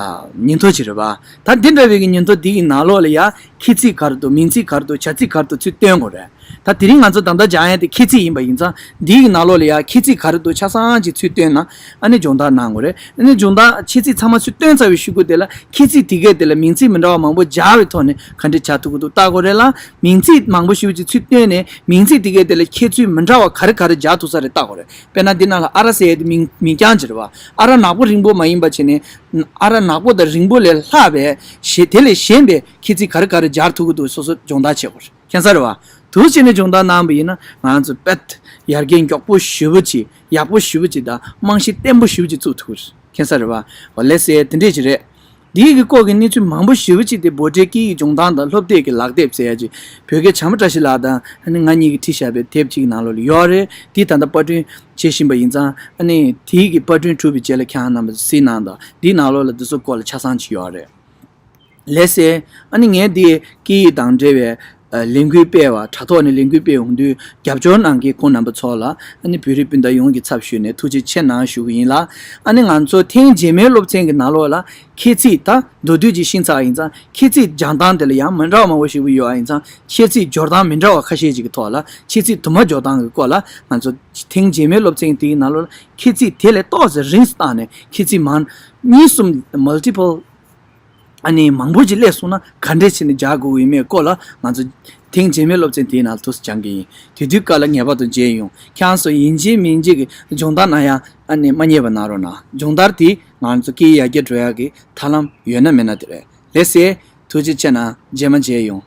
ཉིན་ཐོ་ཅིག་རེད་པ། ད་འདི་འདྲ་བའི་གི་ཉིན་ཐོ་འདི་གི་ནང་ལོགས་ལ་ཡ་ཁྱད་ཚིག་ག་རེ་འདུག་མིང་ཚིག་ག་རེ་འདུག་བྱ་ཚིག་ག་རེ་འདུག་ཚུར་སྟོན་དགོས་རེད། ད་དེ་རིང་ང་ཚོ་ད་ལྟ་སྦྱང་ཡ་དེ་ཁྱད་ཚིག་ཡིན་པ་ཡིན་ཙང་འདི་གི་ནང་ལོགས་ལ་ཡ་ཁྱད་ཚིག་ག་རེ་འདུག་ཆ་ཚང་ཅིག་ཚུར་སྟོན་ན་ཨ་ནི་སྦྱོང་བརྡར་གནང་དགོས་རེད། ཨ་ནི་སྦྱོང་བརྡར་ཁྱད་ཚིག་ཚང་མ་ཚུར་སྟོན་ཚར་བའི་གཞུག་གུ་དེ་ལ་ཁྱད་ཚིག་དེ་གས་དེ་ལ་མིང་ཚིག་མི་འདྲ་བ་མང་པོ་སྦྱར་བའི་ཐོག་ནས་ག་འདྲས་བྱ་ཐུབ་ཀྱི་འདུག་ལྟ་དགོས་རེད་ལ། མིང་ཚིག་མང་པོ་ཞེ་པོ་ཅིག་ཚུར་བཏོན་ནས་མིང་ཚིག་དེ་གའི་དེ་ལ་ཁྱད་ཚུལ་མི་འདྲ་བ་ག་རེ་ག་རེ་སྦྱར་ཐུབ་ས་རེད་ལྟ་དགོས་རེད། དཔེར་ན་འདི་ནང་ལ་ཨ་ར་ཟེར་ཡས་དེ་མིང་མིང་རྐྱང་ཅིག་རེད་བ། ཨ་ར་ནག་པོ་རིང་པོ་མ་ཡིན་པ་བྱས་ནས་ཨ་ར་ནག་པོ་དང་རིང་པོ་ལས་ལྷག་པའི་ཞེས་དེ་ལས་གཞན་པའི་ཁྱད་ཚིག་ག་རེ་ག་རེ་སྦྱར་ཐུབ་ཀྱི་འདུག་སོ་སོ་སྦྱོང་བརྡར་བྱེད་དགོས་རེད། མཁྱེན་གསལ་རེད་བ། དུ་བྱས་ནས་སྦྱོང་བརྡར་གནང་བ་ཡིན་ན་ང་ཚོ་དཔེ་ཡར་རྒྱས་མགྱོགས་པོ་ཞེ་པོ་ཅིག་ཡག་པོ་ཞེ་པོ་ཅིག་དང་རྨང་གཞི་བརྟན་པོ་ཞེ་པོ་ཅིག་བཙུགས་ཐུབ་ཀྱི་རེད། མཁྱེན་གསལ་རེད་བ། འོ་ལགས་སེ་དེ་འདྲས་ཅིག་རེད། འདིའི་གི་སྐོར་གྱི་གནས་ཚུལ་མང་པོ་ཞེ་པོ་ཅིག་དེ་བྷོ་ཊའི་སྐད་ཡིག་སྦྱོང་སྟངས་དང་སློབ་དེབ་ཀྱི་ལག་དེབ་ཟེར་ཡ་ཅིག་བོད་དགེ་བྱམས་པ་བཀྲ་ཤིས་ལགས་དང་ཨ་ནི་ང་གཉིས་ཀྱིས་བྲིས་བཞག་པའི་དེབ་ཅིག་ནང་ལོགས་ལ་ཡོད་རེད། འདི་ད་ལྟ་པར་སྐྲུན་བྱེད་བཞིན་པ་ཡིན་ཙང་ཨ་ནི་དེའི་གི་པར་སྐྲུན་གྲུབ་པའི་རྗེས་ལ་ཁྱེད་རང་རྣམ་པ་གཟིགས་གནང་དང་འདིའི་ནང་ལོགས་ལ་འདི་ཚོ་སྐོར་ལ་ཆ་ཚང་ཅིག་ཡོད་རེད། ལགས་སེ། ཨ་ནི་ངས་འདི་སྐད་ཡིག་དང་འབྲེལ་བའི་ཨ་ལས་འགུལ་སྤེལ་བ་དྲ་ཐོག་ནས་ལས་འགུལ་སྤེལ་ཡོང་དུས་རྒྱབ་སྐྱོར་གནང་མཁན་ཁོང་རྣམ་པ་ཚོ་ལ་ཨ་ནི་བོད་རིགས་སྤུན་ཟླ་ཡོངས་ཀྱི་ཚབ་ཞུས་ནས་ཐུགས་རྗེ་ཆེ་གནང་ཞུ་གི་ཡིན་ལ། ཨ་ནི་ང་ཚོ་ཐེངས་རྗེས་མའི་སློབ་ཚན་གྱི་ནང་ལོགས་ལ་ཁྱད་ཚིག་ད་མདོར་བསྡུས་ཅིག་ཤེས་ཚར་ཡིན་ཙང་ཁྱད་ཚིག་སྦྱང་སྟངས་དེ་ལ་ཡང་མི་འདྲ་བ་མང་པོ་ཞིག་ཡོད་པ་ཡིན་ཙང་ཁྱད་ཚིག་སྦྱོར་སྟངས་མི་འདྲ་བ་ཁ་ཤས་ཅིག་གི་ཐོག་ལ་ཁྱད་ཚིག་དུ་མ་སྦྱོར་སྟངས་ཀྱི་སྐོར་ལ་ང་ཚོ་ཐེངས་རྗེས་མའི་སློབ་ཚན་དེའི་ནང་ལོགས་ལ་ཁྱད་ཚིག་དེ་ལས་ཏོག་ཙམ་རིང་དུ་བཏང་ནས་ཁྱད་ཚིག་མང་གཉིས་གསུམ་multiple ཨ་ནི་མང་པོ་ཅིག་སླེབས་སོང་ན་ག་འདྲས་བྱས་ནས་སྦྱར་དགོས་ཡོད་མེད་སྐོར་ལ་ང་ཚོ་ཐེངས་རྗེས་མའི་སློབ་ཚན་དེའི་ནང་ལ་ཐུགས་སུ་སྦྱང་གི་ཡིན། དེ་དུས་སྐབས་ལ་ངེས་པར་དུ་མཇལ་ཡོང་། ཁྱེད་རང་ཚོ་ཡིན་གཅིག་མིན་གཅིག་གི་སྦྱོང་བརྡར་གནང་ཡ་ཨ་ནི་མ་བསྙེལ་བ་གནང་རོགས་གནང་། སྦྱོང་བརྡར་དེ་ང་ཚོ་སྐད་ཡིག་ཡར་རྒྱས་འགྲོ་ཡ་གི་ཐབས་ལམ་ཡོད་ན་མེད་ན་དེ་རེད། ལགས་སེ། ཐུགས་རྗེ་ཆེ་གནང་། རྗེས་མ་མཇལ་ཡོང་།